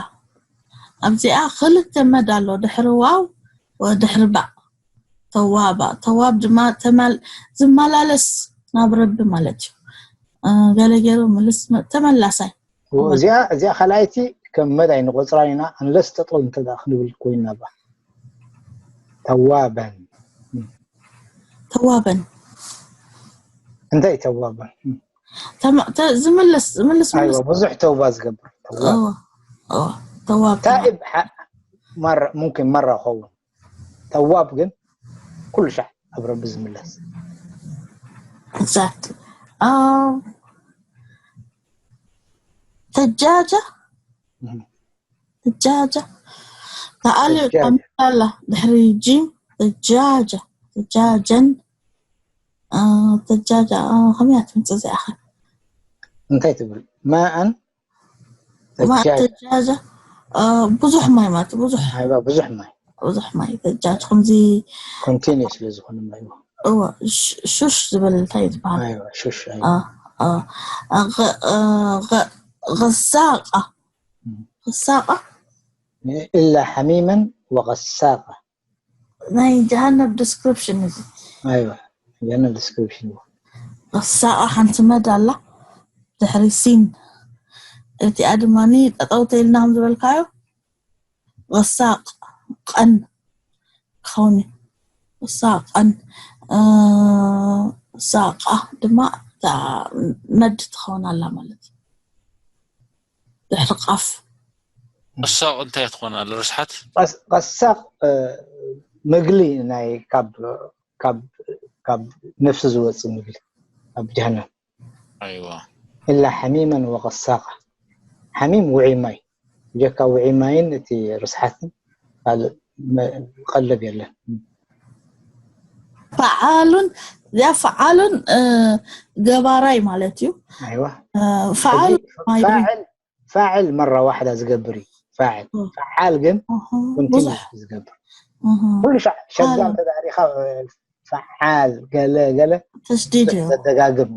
ኣብዚኣ ክልተ መድ ኣሎ ድሕሪ ዋው ድሕሪ ባእ ተዋባ ተዋብ ድማ ዝመላለስ ናብ ረቢ ማለት እዩ ገለ ገይሩ ምልስ ተመላሳይ እዚኣ እዚኣ ካልኣይቲ ከም መድ ኣይንቆፅራን ኢና unless ጠጠው እንተ ክንብል ኮይና ባ ተዋበን ተዋበን እንታይ ተዋበን ዝምልስ ዝምልስ ኣይዋ ብዙሕ ተውባ ዝገብር ተዋብ ታኢብ ሙምኪን መራ ኸውን ተዋብ ግን ኩሉ ሻዕ ኣብ ረቢ ዝምለስ exactly ተጃጃ ተጃጃ ተኣልዩ ጠሚታላ ድሕሪ ጂም ተጃጃ ተጃጀን ተጃጃ ከመይ ትምፅእ እዚኣኸ እንታይ ትብል ማኣን ተጃጃ ብዙሕ ማይ ማለት ብዙሕ ብዙሕ ማይ ብዙሕ ማይ ተጃጅ ከምዚ ኮንቲኒስ ስለ ዝኾነ ማይ እወ ሹሽ ዝበል እንታይ ዝበሃል ሹሽ غساقة غساقة إلا حميما وغساقا ናይ ጀሃነብ ዲስክሪፕሽን እዚ ኣይዋ ጀሃነብ ዲስክሪፕሽን غساقة ሓንቲ መድ ኣላ ድሕሪ ሲን እቲኣ ድማ ጠጠው ተይልና ከም ዝበልካዮ غساق ቀን ክኸውን እዩ غساق ቀን ሳቃ ድማ መድ ትኸውን ኣላ ማለት ድሕሪ ቃፍ غساق እንታይ ትኾን ኣለ ርስሓት غساق ምግሊ ናይ ካብ ካብ ካብ ነፍሲ ዝወፅእ ምግሊ ኣብ ጀሃነም ኣይዋ إلا حميما وغساقا ሓሚም ውዑይ ማይ ብጀካ ውዑይ ማይን እቲ ርስሓትን ካልእ ቀለብ የለን ፈዓሉን እዚኣ ፈዓሉን ገባራይ ማለት እዩ ኣይዋ ፈዓል ፋዕል መራ ዋሕዳ ዝገብር እዩ ፋዕል ፈዓል ግን ኮንቲኒስ ዝገብር ኩሉ ሻዕ ሸጋ ተዳሪኻ ፈዓል ገለ ገለ ተሽዲድ እዩ ተደጋግም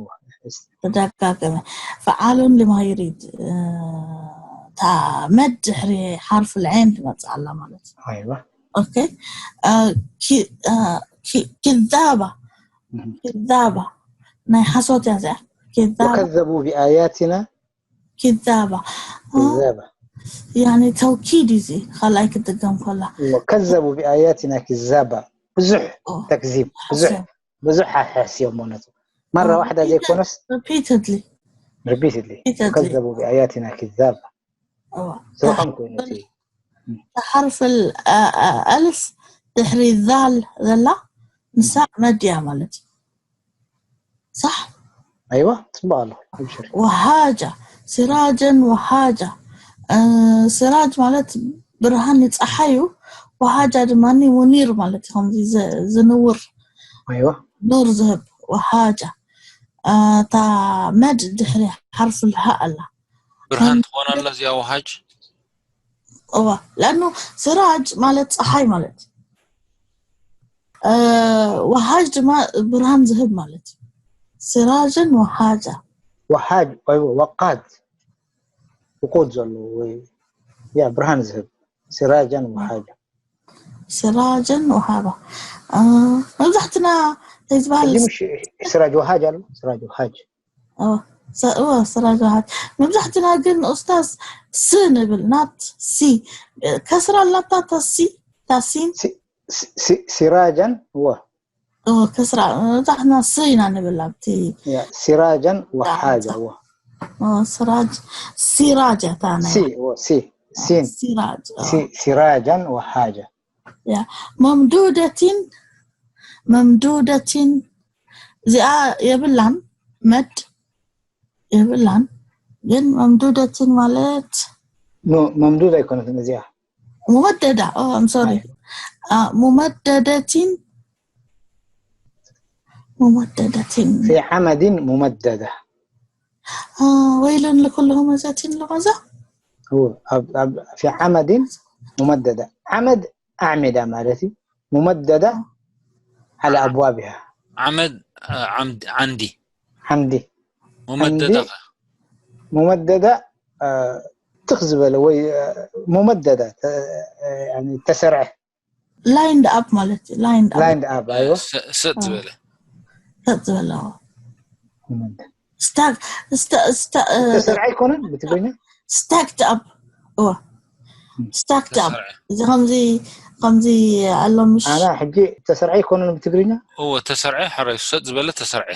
ተደጋገመ ፈዓሉን لما يريد እታ መድ ድሕሪ ሓርፍ العين ትመፅእ ኣላ ማለት እዩ ኣይዋ okay كذابة كذابة ናይ ሓሶት እያ እዚኣ كذابة وكذبوا بآياتنا كذابة كذابة يعني توكيد እዚ ካልኣይ ክድገም ከላ وكذبوا بآياتنا كذابة ብዙሕ ተክዚብ ብዙሕ ብዙሕ ሓሕስ እዮም ማለት መራ ዋሕዳ ዘይኮነስ repeatedly repeatedly وكذبوا بآياتنا كذابة ስርሖም ኮይኑ እቲ حرف الألف ድሕሪ ዛል ዘላ ንሳ መድያ ማለት እዩ صح ኣይዋ ፅቡቅ ኣሎ ኣብሽር وهاجة سراجا وهاجة ስራጅ ማለት ብርሃን ፀሓይ እዩ وهاجة ድማ ሙኒር ማለት እዩ ከምዚ ዝንውር ኣይዋ ኑር ዝህብ وهاجة እታ መድ ድሕሪ ሓርፍ الهاء ኣላ ብርሃን ትኾን ኣላ እዚኣ وهاج እዋ لأنه سراج ማለት ፀሓይ ማለት وهاج ድማ ብርሃን ዝህብ ማለት እዩ سراجا وهاجة وهاج ኣይዋ وقاد ውቁድ ዘለዎ ወይ ያ ብርሃን ዝህብ سراجا وهاجا سراجا وهاجة መብዛሕትና እንታይ ዝበሃል እዚ ምሽ ስራጅ وهاج ኣሎ ስራጅ وهاج እወ ስራጅ وهاج መብዛሕትና ግን ኡስታዝ ስ ንብል not C ከስራ ኣላታ ሲ ታሲን سراجا و ከስራ መብዛሕትና ስ ኢና ንብል ኣብቲ سراجا وهاجة و ስራጅ ሲራጅ እያ እታ ናይ سي و سي سين ሲራጅ سراجا وهاجة ممدودة ممدودة እዚኣ የብላን መድ የብላን ግን ممدودة ማለት ممدودة ኣይኮነትን እዚኣ ممددة oh I'm sorry ممددة ممددة في عمد ممددة ويل لكل همزة لمزة هو ኣብ ኣብ في عمد ممددة. عمد ኣዕሜዳ ማለት እዩ። ممددة على أبوابها. ዓመድ ዓምድ ዓንዲ ዓምዲ መመደዳ ممددة ትኽ ዝበለ ወይ ممددة ተሰርዐ lined up ማለት እዩ። Lined up lined up ኣይወ ሰጥ ዝበለ ሰጥ ዝበለ ممددة stack ተሰርዐ ኣይኮነን ብትግርኛ stacked up እወ stacked up ተሰርዐ እዚ ከምዚ ከምዚ ኣሎ ምሽ ኣና ሕጂ ተሰርዐ ኣይኮነን ብትግርኛ እወ ተሰርዐ ሕራይ ሰጥ ዝበለ ተሰርዐ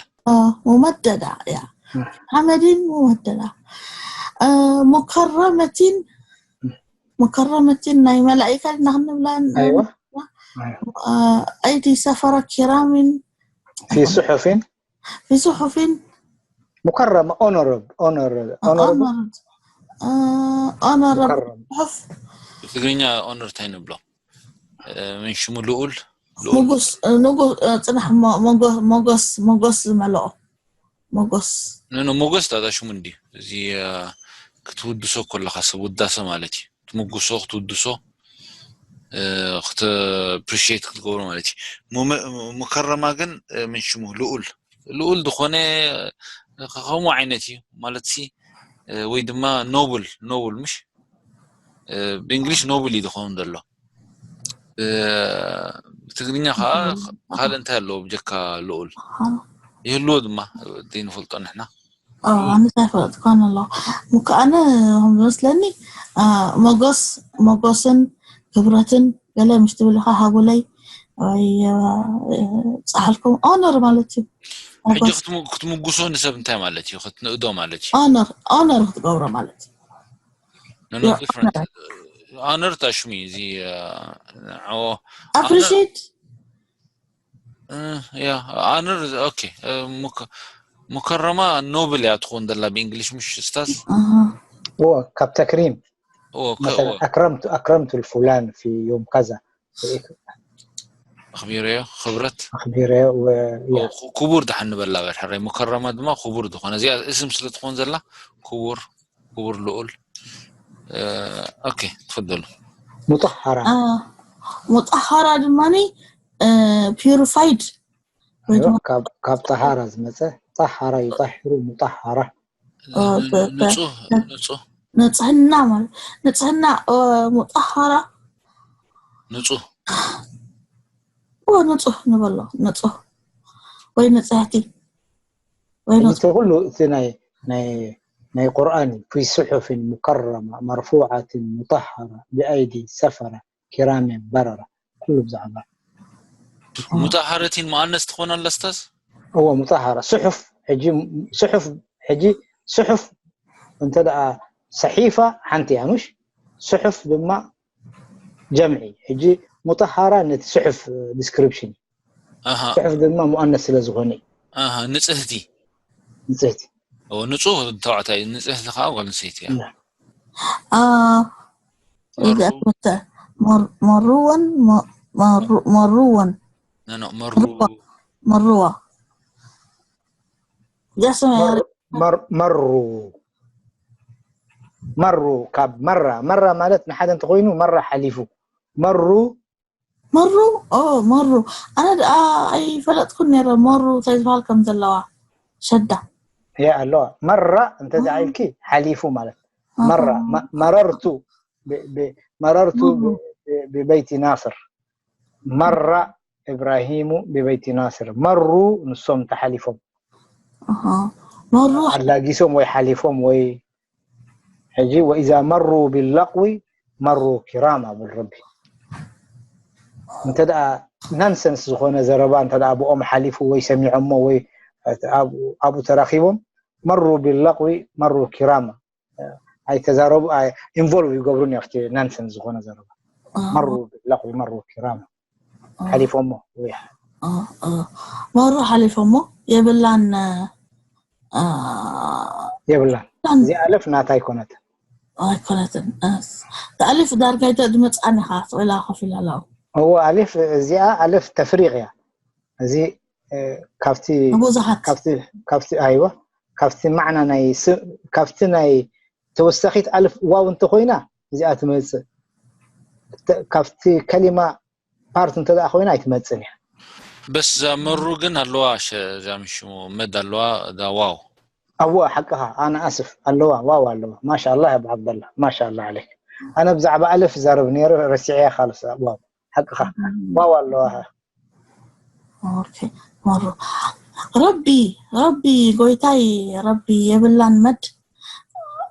ممددة يا عمد ممددة مكرمة مكرمة ናይ መላእካ ዲና ክንብላ ኣይወ أيدي سفرة كرام في صحف في صحف مكرمة honorable honorable honorable honored honorable مكرم صحف ብትግርኛ ኦነር እንታይ ንብሎ ምን ሽሙ ልኡል ሞጎስ ንጉስ ጽናሕ ሞጎስ ሞጎስ ዝመልኦ ሞጎስ ኖ ሞጎስ ዳዳ ሽሙ እንዲ እዚ ክትውድሶ ከለካ ሰብ ውዳሰ ማለት እዩ ትምጉሶ ክትውድሶ ክትፕሪሽት ክትገብሮ ማለት እዩ ሙከረማ ግን ምን ሽሙ ልኡል ልኡል ዝኾነ ከምኡ ዓይነት እዩ ማለት ሲ ወይ ድማ ኖብል ኖብል ምሽ ብእንግሊሽ ኖብል እዩ ዝኸውን ዘሎ ብትግርኛ ከዓ ካልእ እንታይ ኣለዎ ብጀካ ልኡል ይህልዎ ድማ ዘይንፈልጦ ንሕና ኣነ ኣይፈለጥኳን ኣለኹ ምከኣነ ከም ዝመስለኒ መጎስ መጎስን ክብረትን ገለ ምሽ ትብልካ ሃቡለይ ወይ ፃሓልኩም ኦነር ማለት እዩ ሕጂ ክትምጉሶ ንሰብ እንታይ ማለት እዩ ክትንእዶ ማለት እዩ ኦነር ኦነር ክትገብሮ ማለት እዩ No, no, different. Honor تشمي زي appreciate yeah, honor okay. مكرمة نوبل يا تخون دلا بإنجليش مش أستاذ. هو كاب تكريم هو مثلا أكرمت أكرمت الفلان في يوم كذا. خبيرة خبرت خبيرة و ክቡር ድሓን ንበላ በል ሕራይ ሙከረማ ድማ ክቡር ዝኾነ እዚኣ እስም ስለ ትኾን ዘላ ክቡር ክቡር ልኡል ኦኬ ትፈደሉ مطهرة مطهرة ድማኒ purified ካብ ጠሃራ ዝመፀ ጠሃራ ይጠሕሩ ሙጠሃራ ንፁህ ንፁህ ንፅህና ማለት ንፅህና ሙጠሃራ ንፁህ ንፁህ ንበሎ ንፁህ ወይ ንፅህቲ ወይ እቲ ኩሉ እቲ ናይ ናይ ናይ ቁርኣን في صحف مكرمة مرفوعة مطهرة بأيدي سفرة كرام بررة ኩሉ ብዛዕባ ሙጣሃረቲን መኣነስ ትኾን ኣላ ስታዝ እዎ ሙጣሃራ ስሑፍ ሕጂ ስሑፍ ሕጂ ስሑፍ እንተ ደኣ ሰሒፋ ሓንቲ እያ ምሽ ስሑፍ ድማ ጀምዒ ሕጂ ሙጣሃራ ነቲ ስሑፍ ዲስክሪፕሽን ኣሃ ስሑፍ ድማ ሙኣነስ ስለ ዝኾነ እዩ ኣሃ ንጽህቲ ንጽህቲ ንጹህ ተባዕታይ ንጽህቲ ከዓ ጓል ኣንስተይቲ እያ እዚኣ ትምተ መሩወን መሩወን ኖ መሩ መሩዋ እዚኣ ሰማያዊ መሩ መሩ ካብ መራ መራ ማለት ንሓደ እንተኮይኑ መራ ሓሊፉ መሩ መሩ ኦ መሩ ኣነ ደኣ ኣይፈለጥኩን ነረ መሩ እንታይ ዝበሃል ከም ዘለዋ ሸዳ ያ ኣለዋ መራ እንተ ኢልኪ ሓሊፉ ማለት መራ መረርቱ መረርቱ ብበይቲ ናስር መራ እብራሂሙ ብበይቲ ናስር መሩ ንሶም ተሓሊፎም መሩ ኣላጊሶም ወይ ሓሊፎም ወይ ሕጂ ወኢዛ መሩ ቢላቅዊ መሩ ኪራማ ብል ረቢ እንተ ደኣ ናንሰንስ ዝኾነ ዘረባ እንተ ደኣ ብኦም ሓሊፉ ወይ ሰሚዖሞ ወይ ኣብኡ ተራኺቦም መሩ ቢላቅዊ መሩ ኪራማ ኣይተዛረቡ ኢንቮልቭ ይገብሩን ኣብቲ ናንሰንስ ዝኾነ ዘረባ መሩ ቢላቅዊ መሩ ኪራማ ሓሊፎሞ ወይ መሩ ሓሊፎሞ የብላን የብላን እዚ ኣለፍ ናታ ኣይኮነትን ኣይኮነትን ተኣሊፍ ዳርጋ ይተ ድመፅኣኒ ኢኻ ስቕላ ኮፍ ኢላ ኣለዉ እዎ ኣሊፍ እዚኣ ኣለፍ ተፍሪቕ እያ እዚ ካብቲ ንብዙሓት ካብቲ ኣይዋ ካብቲ ማዕና ናይ ካብቲ ናይ ተወሳኺት ኣልፍ ዋው እንተኾይና እዚኣ ትመፅእ። እተ- ካብቲ ከሊማ ፓርት እንተ ደኣ ኮይና ኣይትመፅን እያ። በስ እዛ መሩ ግን ኣለዋ ሸ- እዛ ምሽሙ መድ ኣለዋ እዛ ዋው ኣዋ ሓቅኻ ኣነ ኣስፍ ኣለዋ ዋው ኣለዋ ማሻ ኣላህ ኣቡ ዓብደላ ማሻ ኣላህ ዓለይክ። ኣነ ብዛዕባ ኣልፍ ዛረብ ነይረ ረሲዐያ ካልስ ዋው ሓቅኻ ዋው ኣለዋ። ኦኬ መሩ ረቢ ረቢ ጎይታይ ረቢ የብላን መድ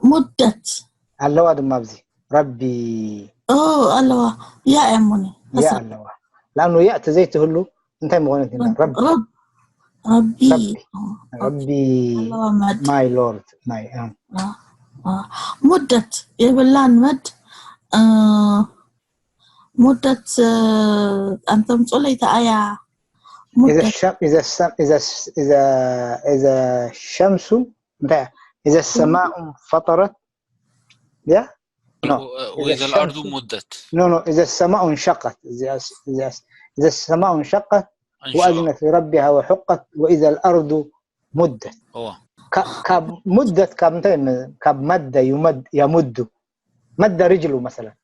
ሙደት ኣለዋ ድማ ኣብዚ ረቢ ኦ ኣለዋ ያ እያ እሞኒ ያ ኣለዋ ላኑ ያ ተዘይትህሉ እንታይ ምኾነት ኢና ረቢ ረብ ረቢ ረቢ ረቢ ኣለዋ መድ my lord my um, አ፣ አ፣ ሙደት የብላን መድ እ፣ ሙደት እ፣ ኣንተምጾ ለይታ ኣያ إذا ሙደት الشم إذا السم إذا الس- إذا إذا الشمس እንታይ إذا السماء انفطرت يا no وإذا الأرض مدت no no إذا السماء انشقت إذا الس- إذا الس- إذا السماء انشقت إن شاء الله وأذنت لربها وحقت وإذا الأرض مدت هو ካ- ካብ ሙደት ካብ እንታይ ም- ካብ መደ ይመድ የሙዱ መደ ርጅሉ መሰለን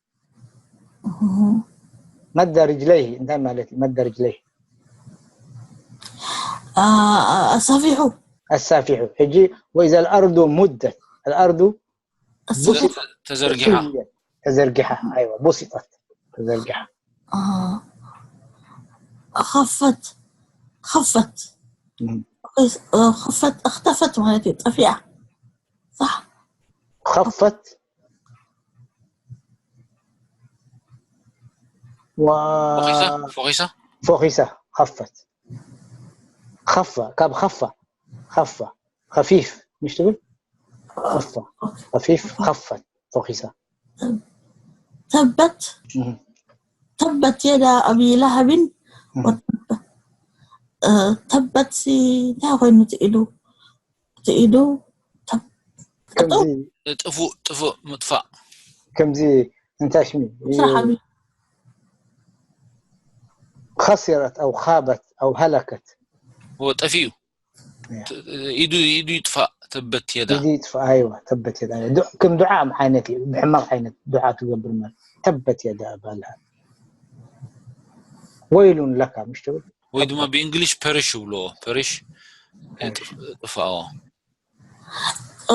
መደ ርጅለይህ እንታይ ማለት እዩ መደ ርጅለይህ ኣሳፊሑ ኣሳፊሑ ሕጂ وإذا الأرض مدت الأرض بسطت ተዘርጊሓ ተዘርጊሓ ኣይዋ بسطت ተዘርጊሓ ኸፈት ኸፈት እም። ኸፈት እክተፈት ማለት እዩ ጠፊኣ صح خفت و ፎኺሳ ፎኺሳ ፎኺሳ خفت خف ካብ خف خف خفيف مش تقول خف خفيف خفت ፎኺሳ ተበት እም። ተበት የዳ ኣቢ ለሃብን እም። ወተብ እ፣ ተበት ሲ እንታይ ኮይኑ ትኢሉ ትኢሉ ተብ- ከምዚ ጥፉእ ጥፉእ ምጥፋእ ከምዚ እንታይ ሽሚ ስራሕ ኣቢ خسرت أو خابت أو هلكت هو ጠፊኡ ኢዱ ኢዱ ይጥፋእ ተበት የዳ ኢዱ ይጥፋእ ኣይዋ ተበት የዳ ዱ- ከም ዱዓ ዓይነት እዩ ብሕማቕ ዓይነት ዱዓ ትገብር ማለት ተበት የዳ ባልሃ ወይሉን ለካ ምሽ ትብል ወይ ድማ ብእንግሊሽ ፐሪሽ ይብልዎ ፐሪሽ ጥፋዎ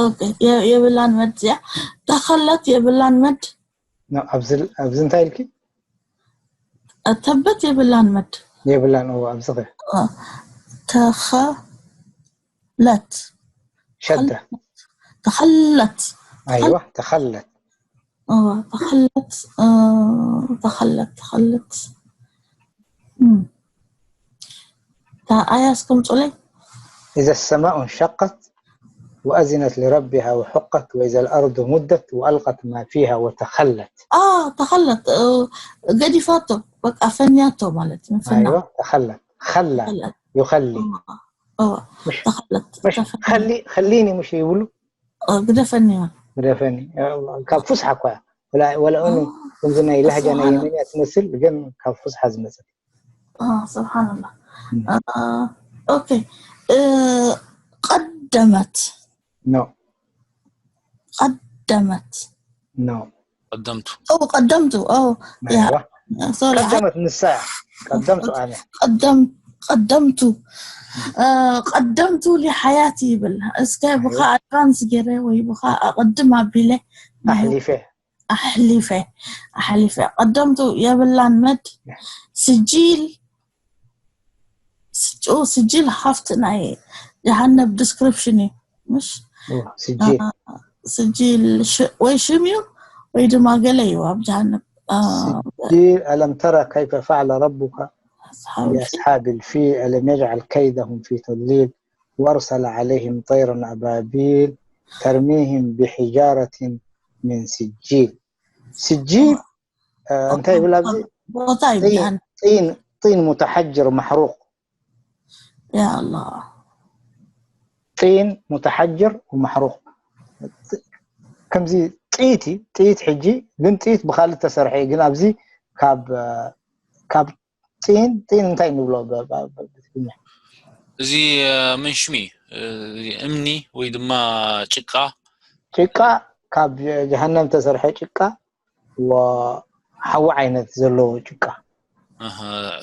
ኦኬ፣ የ- የብላን መድ እዚኣ ተኸለት የብላን መድ ኖ፣ ኣብዚ ኣብዚ እንታይ ኢልኪ ተበት የብላን መድ የብላን ኦ ኣብዚ ኸ ተኸለት ሸደ ተኸለት ኣይዋ ተኸለት اه ተኸለት اه ተኸለት ተኸለት እም። تا آية اسكم تقولي إذا السماء انشقت وأذنت لربها وحقت وإذا الأرض مدت وألقت ما فيها وتخلت اه ተኸለት اه ገዲፋቶ በቃ ፈንያቶ ማለት ነው ፈና أيوة تخلت خلى ተኸለት يخلي اه مش ተኸለት مش ተፈ- خلي خليني مش يقولوا اه ግደፈኒ ግደፈኒ ካብ ፍስሓ እኳ ወላ ወላ እኑ ከምዚ ናይ ላህጃ ናይ የመንያ ትመስል ግን ካብ ፍስሓ ዝመፅእ اه سبحان الله እም። اه اوكي اه ቀደመት ኖ ቀደመት ኖ ቀደምቱ او ቀደምቱ او يا ኣይዋ سوري ቀደመት ንሳ እያ ቀደምቱ ኣነ ቀደም ቀደምቱ اه ቀደምቱ لحياتي ይብል እስከ ብኻ ኣድቫንስ ገይረ ወይ ብኻ ኣቐድም ኣቢለ ኣሕሊፈ ኣሕሊፈ ኣሕሊፈ ቀደምቱ የብላን መድ ስጂል ስጅ- ስጅል ሃፍት ናይ ጀሃነብ ዲስክሪፕሽን እዩ ምሽ ስጂል ስጅል ሽ- ወይ ሽም እዩ ወይ ድማ ገለ እዩ ኣብ ጀሃነብ اه سجيل ألم تر كيف فعل ربك أصحاب الفيل بأصحاب الفيل ألم يجعل كيدهم في تضليل وأرسل عليهم طيرا أبابيل ترميهم بحجارة من سجيل سجيل آه، እንታይ ይብል ኣብዚ ቦታ እዩ طين ጀሃነብ طين طين متحجر محروق يا الله طين متحجر ومحروق ከምዚ ጥይት እዩ ጥይት ሕጂ ግን ጥይት ብካልእ ተሰርሐ እዩ ግን ኣብዚ ካብ ካብ ጢን ጢን እንታይ ንብሎ ብ- ብ- ብ- ብትግርኛ እዚ ምንሽሚ እዚ እምኒ ወይ ድማ ጭቃ ጭቃ ካብ ጀሃነም ተሰርሐ ጭቃ ወሓዊ ዓይነት ዘለዎ ጭቃ ኣሃ፣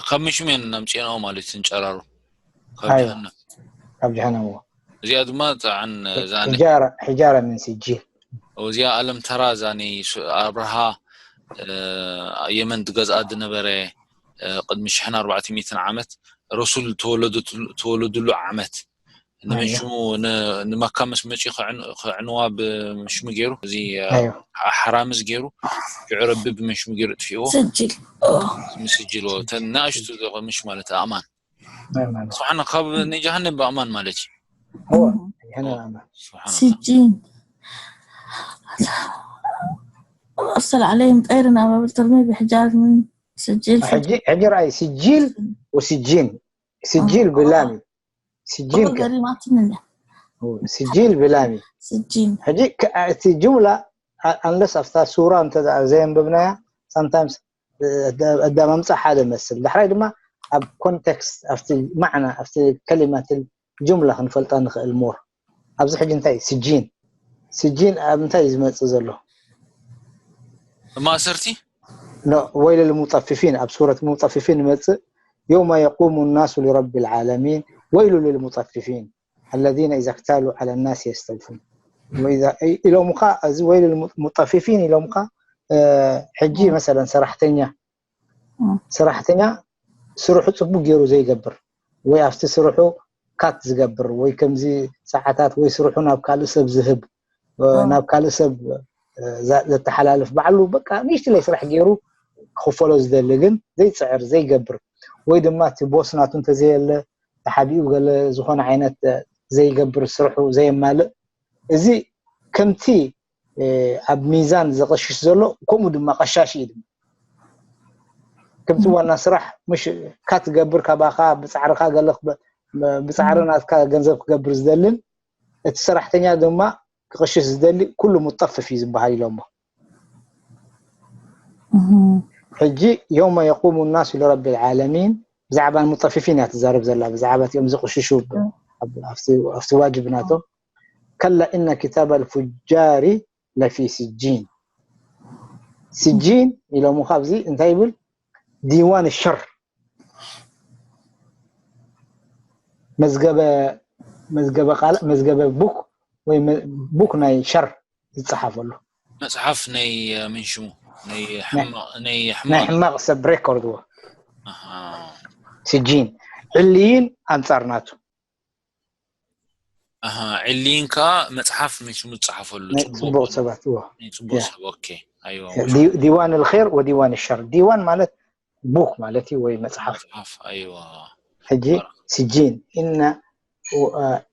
ካብ ምሽም እየን ኣምፅኦንኦ ማለት እዩ፣ ጨራሩ ካብ ኣይዋ። ጀሃነም። ካብ ጀሃነም እዎ። እዚኣ ድማ ጣዕን እዛ ናይ- ሒጃራ ሒጃራ ምን ስጂል እዚኣ ኣለም ተራ እዛ ናይ ሱ- ኣብርሃ እ፣ የመን ዝገዝኣ ዝነበረ እ፣ ቅድሚ ሽሕን ኣርባዕተ ሚእትን ዓመት ረሱል ተወለደትሉ- ተወለድሉ ዓመት ንምሽሙ ን- ንመካ ምስ መፂኡ ክዕን- ክዕንዋ ብምሽሙ ገይሩ እዚ እ፣ ኣይዋ። ሓራምዝ ገይሩ ሽዑ ረቢ ብምሽሙ ገይሩ ጥፊእዎ ስጅል ምስጅልዎ እተን ንኣሽቱ ምሽ ማለት ኣእማን ናይ ማለት ስብሓን ካብ ናይ ጀሃነም ብኣእማን ማለት እዩ እዎ ጀሃነም ኣማን ስብሓን سجين أرسل عليهم طيرا أبابيل ترميهم بحجارة من سجيل ሕጂ ሕጂ ራእይ ስጂል ወስጂን ስጂል ብላም እዩ ስጂን ከ ገሪማትንለ ስጂል ብላም እዩ سجين ሕጂ ከ- እቲ ጅምላ ኣንለስ ኣብታ ሱራ እንተ ዘየንበብናያ ሳምታይምስ ኣዳማምፃ ሓደ መስል ዳሕራይ ድማ ኣብ ኮንቴክስት ኣብቲ ማዕና ኣብቲ ከሊማትን ጅምላ ክንፈልጣ ንኽእል ሞር ኣብዚ ሕጂ እንታይ ስጂን ስጂን ኣብ እንታይ እዩ ዝመፅእ ዘሎ ማእሰርቲ ኖ ወይል ልሙጠፊፊን ኣብ ሱረት ሙጠፊፊን ይመፅእ يوم يقوم الناس لرب العالمين ويل للمطففين الذين إذا اكتالوا على الناس يستوفون وإذا ኢሎምኻ እዚ ወይል ሙጠፊፊን ኢሎምኻ እ፣ ሕጂ መሰለን ሰራሕተኛ እም። ሰራሕተኛ ስርሑ ፅቡቅ ገይሩ ዘይገብር ወይ ኣብቲ ስርሑ ካት ዝገብር ወይ ከምዚ ሰዓታት ወይ ስርሑ ናብ ካልእ ሰብ ዝህብ እ፣ እም። ናብ ካልእ ሰብ እ፣ ዘ- ዘተሓላልፍ ባዕሉ በቃ ንእሽትለይ ስራሕ ገይሩ ክኽፈሎ ዝደሊ ግን ዘይፅዕር ዘይገብር ወይ ድማ እቲ ቦስ ናቱ እንተዘየለ ተሓቢኡ ገለ ዝኾነ ዓይነት እ፣ ዘይገብር ስርሑ ዘየማልእ እዚ ከምቲ እ፣ ኣብ ሚዛን ዘቐሽሽ ዘሎ ከምኡ ድማ ቀሻሽ እዩ ድማ ከምቲ ዋና ስራሕ ምሽ ካትገብር ካባኻ ብፃዕርካ ገለ ክበ- ብፃዕሪ ናትካ ገንዘብ ክገብር ዝደልን እቲ ሰራሕተኛ ድማ ክቕሽሽ ዝደሊ ኩሉ ሙጠፍፍ እዩ ዝበሃል ኢሎሞ ሕጂ يوم يقوم الناس لرب العالمين ብዛዕባ ሙጠፍፊን እያ ትዛረብ ዘላ ብዛዕባ እቲኦም ዝቕሽሹ ኣብቲ ዋጅብ ናቶም كلا إن كتاب الفجار لفي سجين سجين ኢሎሞ ካብዚ እንታይ ይብል ዲዋን ሸር መዝገበ መዝገበ ቃል መዝገበ ቡክ ወይ ቡክ ናይ ሸር ዝፀሓፈሉ መፅሓፍ ናይ ምን ሽሙ ናይ ሕማቕ ናይ ናይ ሕማቕ ሕማቕ ሰብ ሬኮርድ ዎ ኣሃ ስጂን ዕልይን ኣንፃር ናቱ ኣሃ ዕልይን ከዓ መፅሓፍ ምን ሽሙ ዝፀሓፈሉ ናይ ፅቡቅ ሰባት ዎ ናይ ፅቡቅ ሰብ ኦኬ ኣይዋ ዲ- ዲዋን الخير وديوان الشر ዲዋን ማለት ቡክ ማለት እዩ ወይ መፅሓፍ መፅሓፍ ኣይዋ ሕጂ ስጂን إن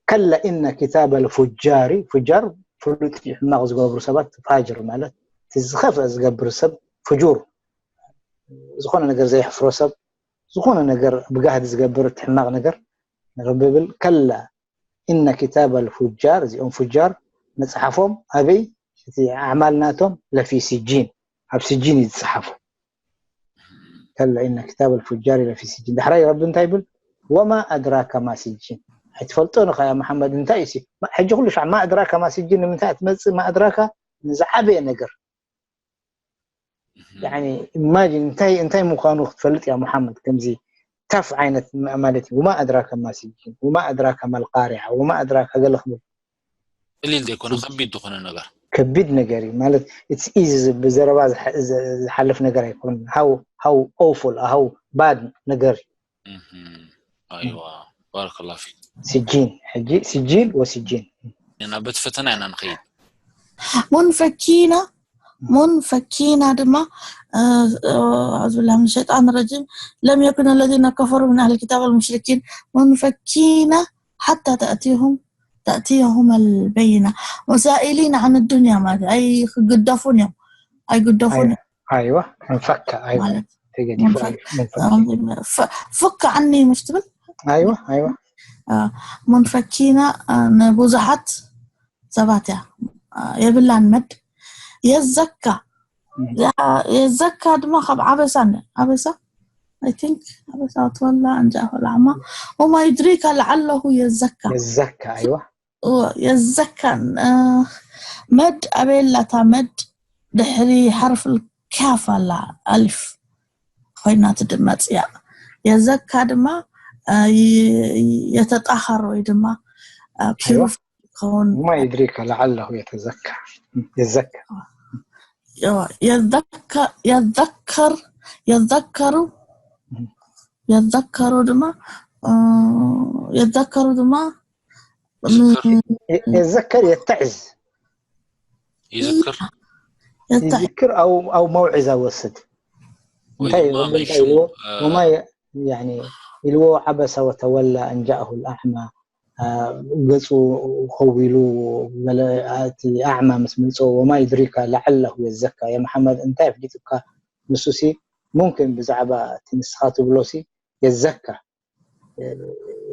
كلا إن كتاب الفجار ፍጃር ፍሉጥ እዩ ሕማቕ ዝገብሩ ሰባት ፋጅር ማለት እቲ ዝኸፍአ ዝገብር ሰብ ፍጁር ዝኾነ ነገር ዘየሕፍሮ ሰብ ዝኾነ ነገር ብጋህዲ ዝገብር እቲ ሕማቕ ነገር ረቢ ብል كلا إن كتاب الفجار እዚኦም ፍጃር መፅሓፎም ኣበይ እቲ ኣዕማል ናቶም ለፊ ስጂን ኣብ ስጂን እዩ ዝፅሓፎ كلا إن كتاب الفجار لفي سجين ዳሕራይ ረቢ እንታይ ይብል وما أدراك ما سجين ኣይትፈልጦን ኢኻ ያ መሓመድ እንታይ እዩ ሕጂ ኩሉ ሻዕ ما أدراك ما سجين ንምንታይ ትመፅእ ما أدراك ንዝዓበየ ነገር يعني imagine እንታይ እንታይ ምዃኑ ክትፈልጥ ያ መሓመድ ከምዚ ታፍ ዓይነት ማለት እዩ وما أدراك ما سجين وما أدراك ما القارعة وما أدراك ገለ ክብል ቀሊል ዘይኮነ ከቢድ ዝኾነ ነገር ከቢድ ነገር እዩ ማለት it's easy ብዘረባ ዝሓ- ዝ- ዝሓልፍ ነገር ኣይኮን how how awful how bad ነገር እዩ እህም። ኣይዋ ባረከላ ፊክ ስጂን ሕጂ ስጂን ወስጂን እና በቲ ፈተና ኢና ንኸይድ منفكين منفكين ድማ እ፣ እ፣ أعوذ بالله من الشيطان الرجيم لم يكن الذين كفروا من أهل الكتاب والمشركين منفكين حتى تأتيهم تأتيهم البينة وزائلين عن الدنيا ማለት ኣይክግደፉን እዮም ኣይግደፉን እዮም ኣይዋ እንፈካ ኣይዋ ማለት ተገዲፉ እንፈካ። ኣይዋ፣ እንፈካ። ፍ- ፍክ ዓኒ ምሽ ትብል ኣይዋ ኣይዋ ሙንፈኪና ንብዙሓት ሰባት እያ የብላን መድ የዘካ የዘካ ድማ ካብ ዓበሳ ነ ዓበሳ I think ዓበሳ ትወላ እንጃ ሆላ ዓማ وما يدريك لعله يزكى የዘካ ኣይዋ የዘካን መድ ኣበየላታ መድ ድሕሪ ሓርፍ ካፍ ኣላ ኣልፍ ኮይና ትድመፅ እያ። የዘካ ድማ የተጣኸር ወይ ድማ ፒሩፍ ይኸውን። ما يدريك لعله يتزكى يزكى የዘከር የዘከሩ የዘከሩ ድማ የዘከሩ ድማ يتذكر يتعظ يذكر يذكر او او موعظه وسد እንታይ እንታይ ኢልዎ وما يعني ኢልዎ عبس وتولى أن جاءه الأعمى ገፁ ከዊሉ እቲ ኣዕማ ምስ መፅኦ وما يدريك لعله يزكى يا محمد እንታይ ኣፍሊጡካ ንሱ ሲ ممكن ብዛዕባ እቲ ንስኻ ትብሎ ሲ يزكى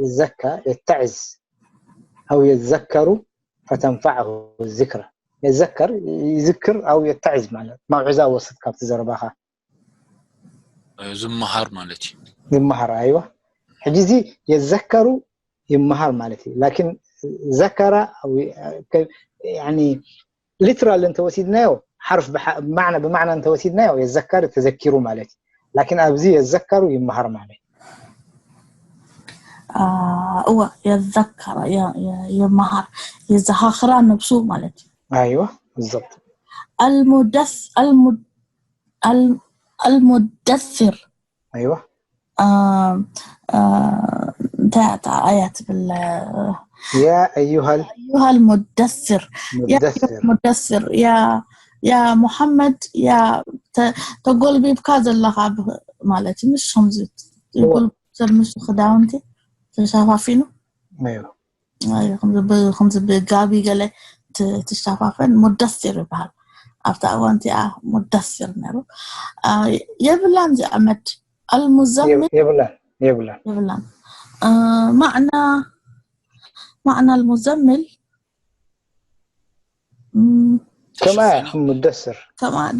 يزكى يتعظ أو يذكر فتنفعه الذكرى يذكر يذكر أو يتعظ ማለት موعظة ወስድ ካብቲ ዘረባኻ ዝመሃር ማለት እዩ ይመሃር ኣይዋ ሕጂ እዚ የዘከሩ ይመሃር ማለት እዩ لكن ذكر يعني literal እንተወሲድናዮ حرف ብمعنى ብمعنى እንተወሲድናዮ يذكر ተዘኪሩ ማለት እዩ لكن ኣብዚ يذكر ይመሃር ማለት እዩ እወ የዘከረ ይመሃር የዘኻኽራ ነብሱ ማለት እዩ ايوه بالضبط المدث المدثر ايوه እንታይ ኣያ ትብል يا ايها أيها المدثر يا المدثر المدثر يا يا محمد يا ተጎልቢብካ ዘለኻ ማለት እዩ ምስ ከምዚ ይጎልብ ሰብ ምስ ክዳውንቲ ተሸፋፊኑ ايوه ከምዚ ብጋቢ ገለ ትሸፋፈን ሙደሲር ይበሃል ኣብታ እዋን እቲኣ ሙደሲር ነሩ የብላን እዚኣ መድ المزمل የብላን የብላን የብላን ማዕና ማዕና المزمل كما مدثر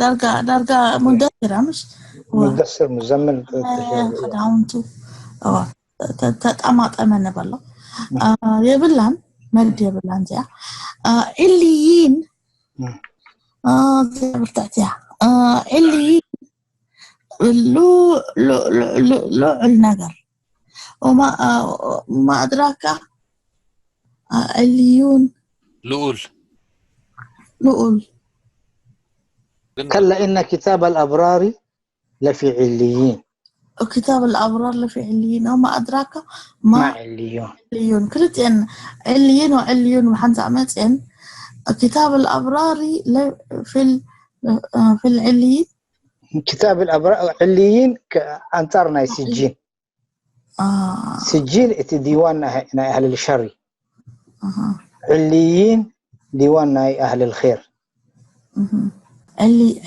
ዳርጋ ዳርጋ ሙደሲር ምሽ مدثر مزمل ክዳውንቱ ተጣማጠመ ንበሎ የብላን መድ የብላን እዚኣ ዕልይን ብርትዕትያ ዕልይን ልዑል ነገር وما أدراك ዕልዩን ልዑል ልዑል كلا إن كتاب الأبرار لفي عليين كتاب الأبرار لفي عليين وما أدراك ما ما عليون عليون ክልቲአን ዕልይን وعليون ብሓንሳእ መፅአን كتاب الأبرار في في العليين كتاب الأبرار عليين أنصار ናይ سجين سجين እቲ ዲዋን ናይ ኣህል ሸሪ ዕልይን ዲዋን ናይ ኣህል ኸር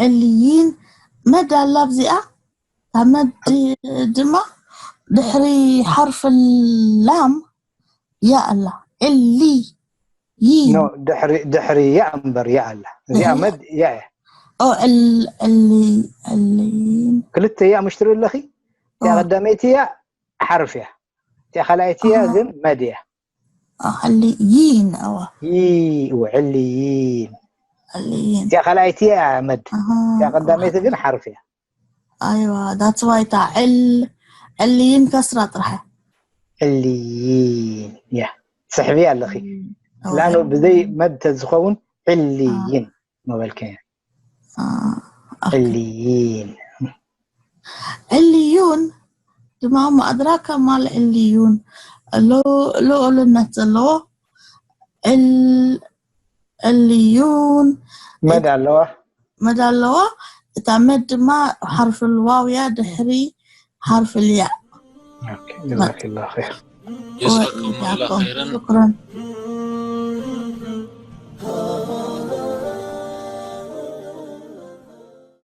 ዕልይን መድ ኣላ ኣብዚኣ ካብ መድ ድማ ድሕሪ ሓርፍ ላም ያ ኣላ ዕልይ ድሕሪ ያ እምበር ያ ኣላ እዚኣ መድ ያ እያ ዕልይን ክልተ ያ ምሽ ትርኢ ኣለኺ እያ ቀዳመይቲ እያ ሓርፍ እያ እቲኣ ካልኣይቲ እያ ግን መድ እያ ዕልይን እዋ ዕልይን ዕልይን እቲኣ ካልኣይቲ እያ መድ እቲኣ ቀዳመይቲ ግን ሓርፍ እያ ኣይዋ that's why እታ ዕል ዕልይን ከስራ ጥራሕ ዕልይን እያ ትስሕቢ ኣለኺ ላኑ ብዘይ መድ ተዝኸውን ዕልይን ምበልክን ዕልይን ዕልዩን ድማ ማእድራካ ማል ዕልዩን ልኡልነት ዘለዎ ዕልዩን መድ ኣለዋ መድ ኣለዋ እታ መድ ድማ ሓርፍ ልዋውያ ድሕሪ ሓርፍ ልያ ጀዛኪላ ኸይር ጀዛኩም ኣላ ኸይረን ሽክረን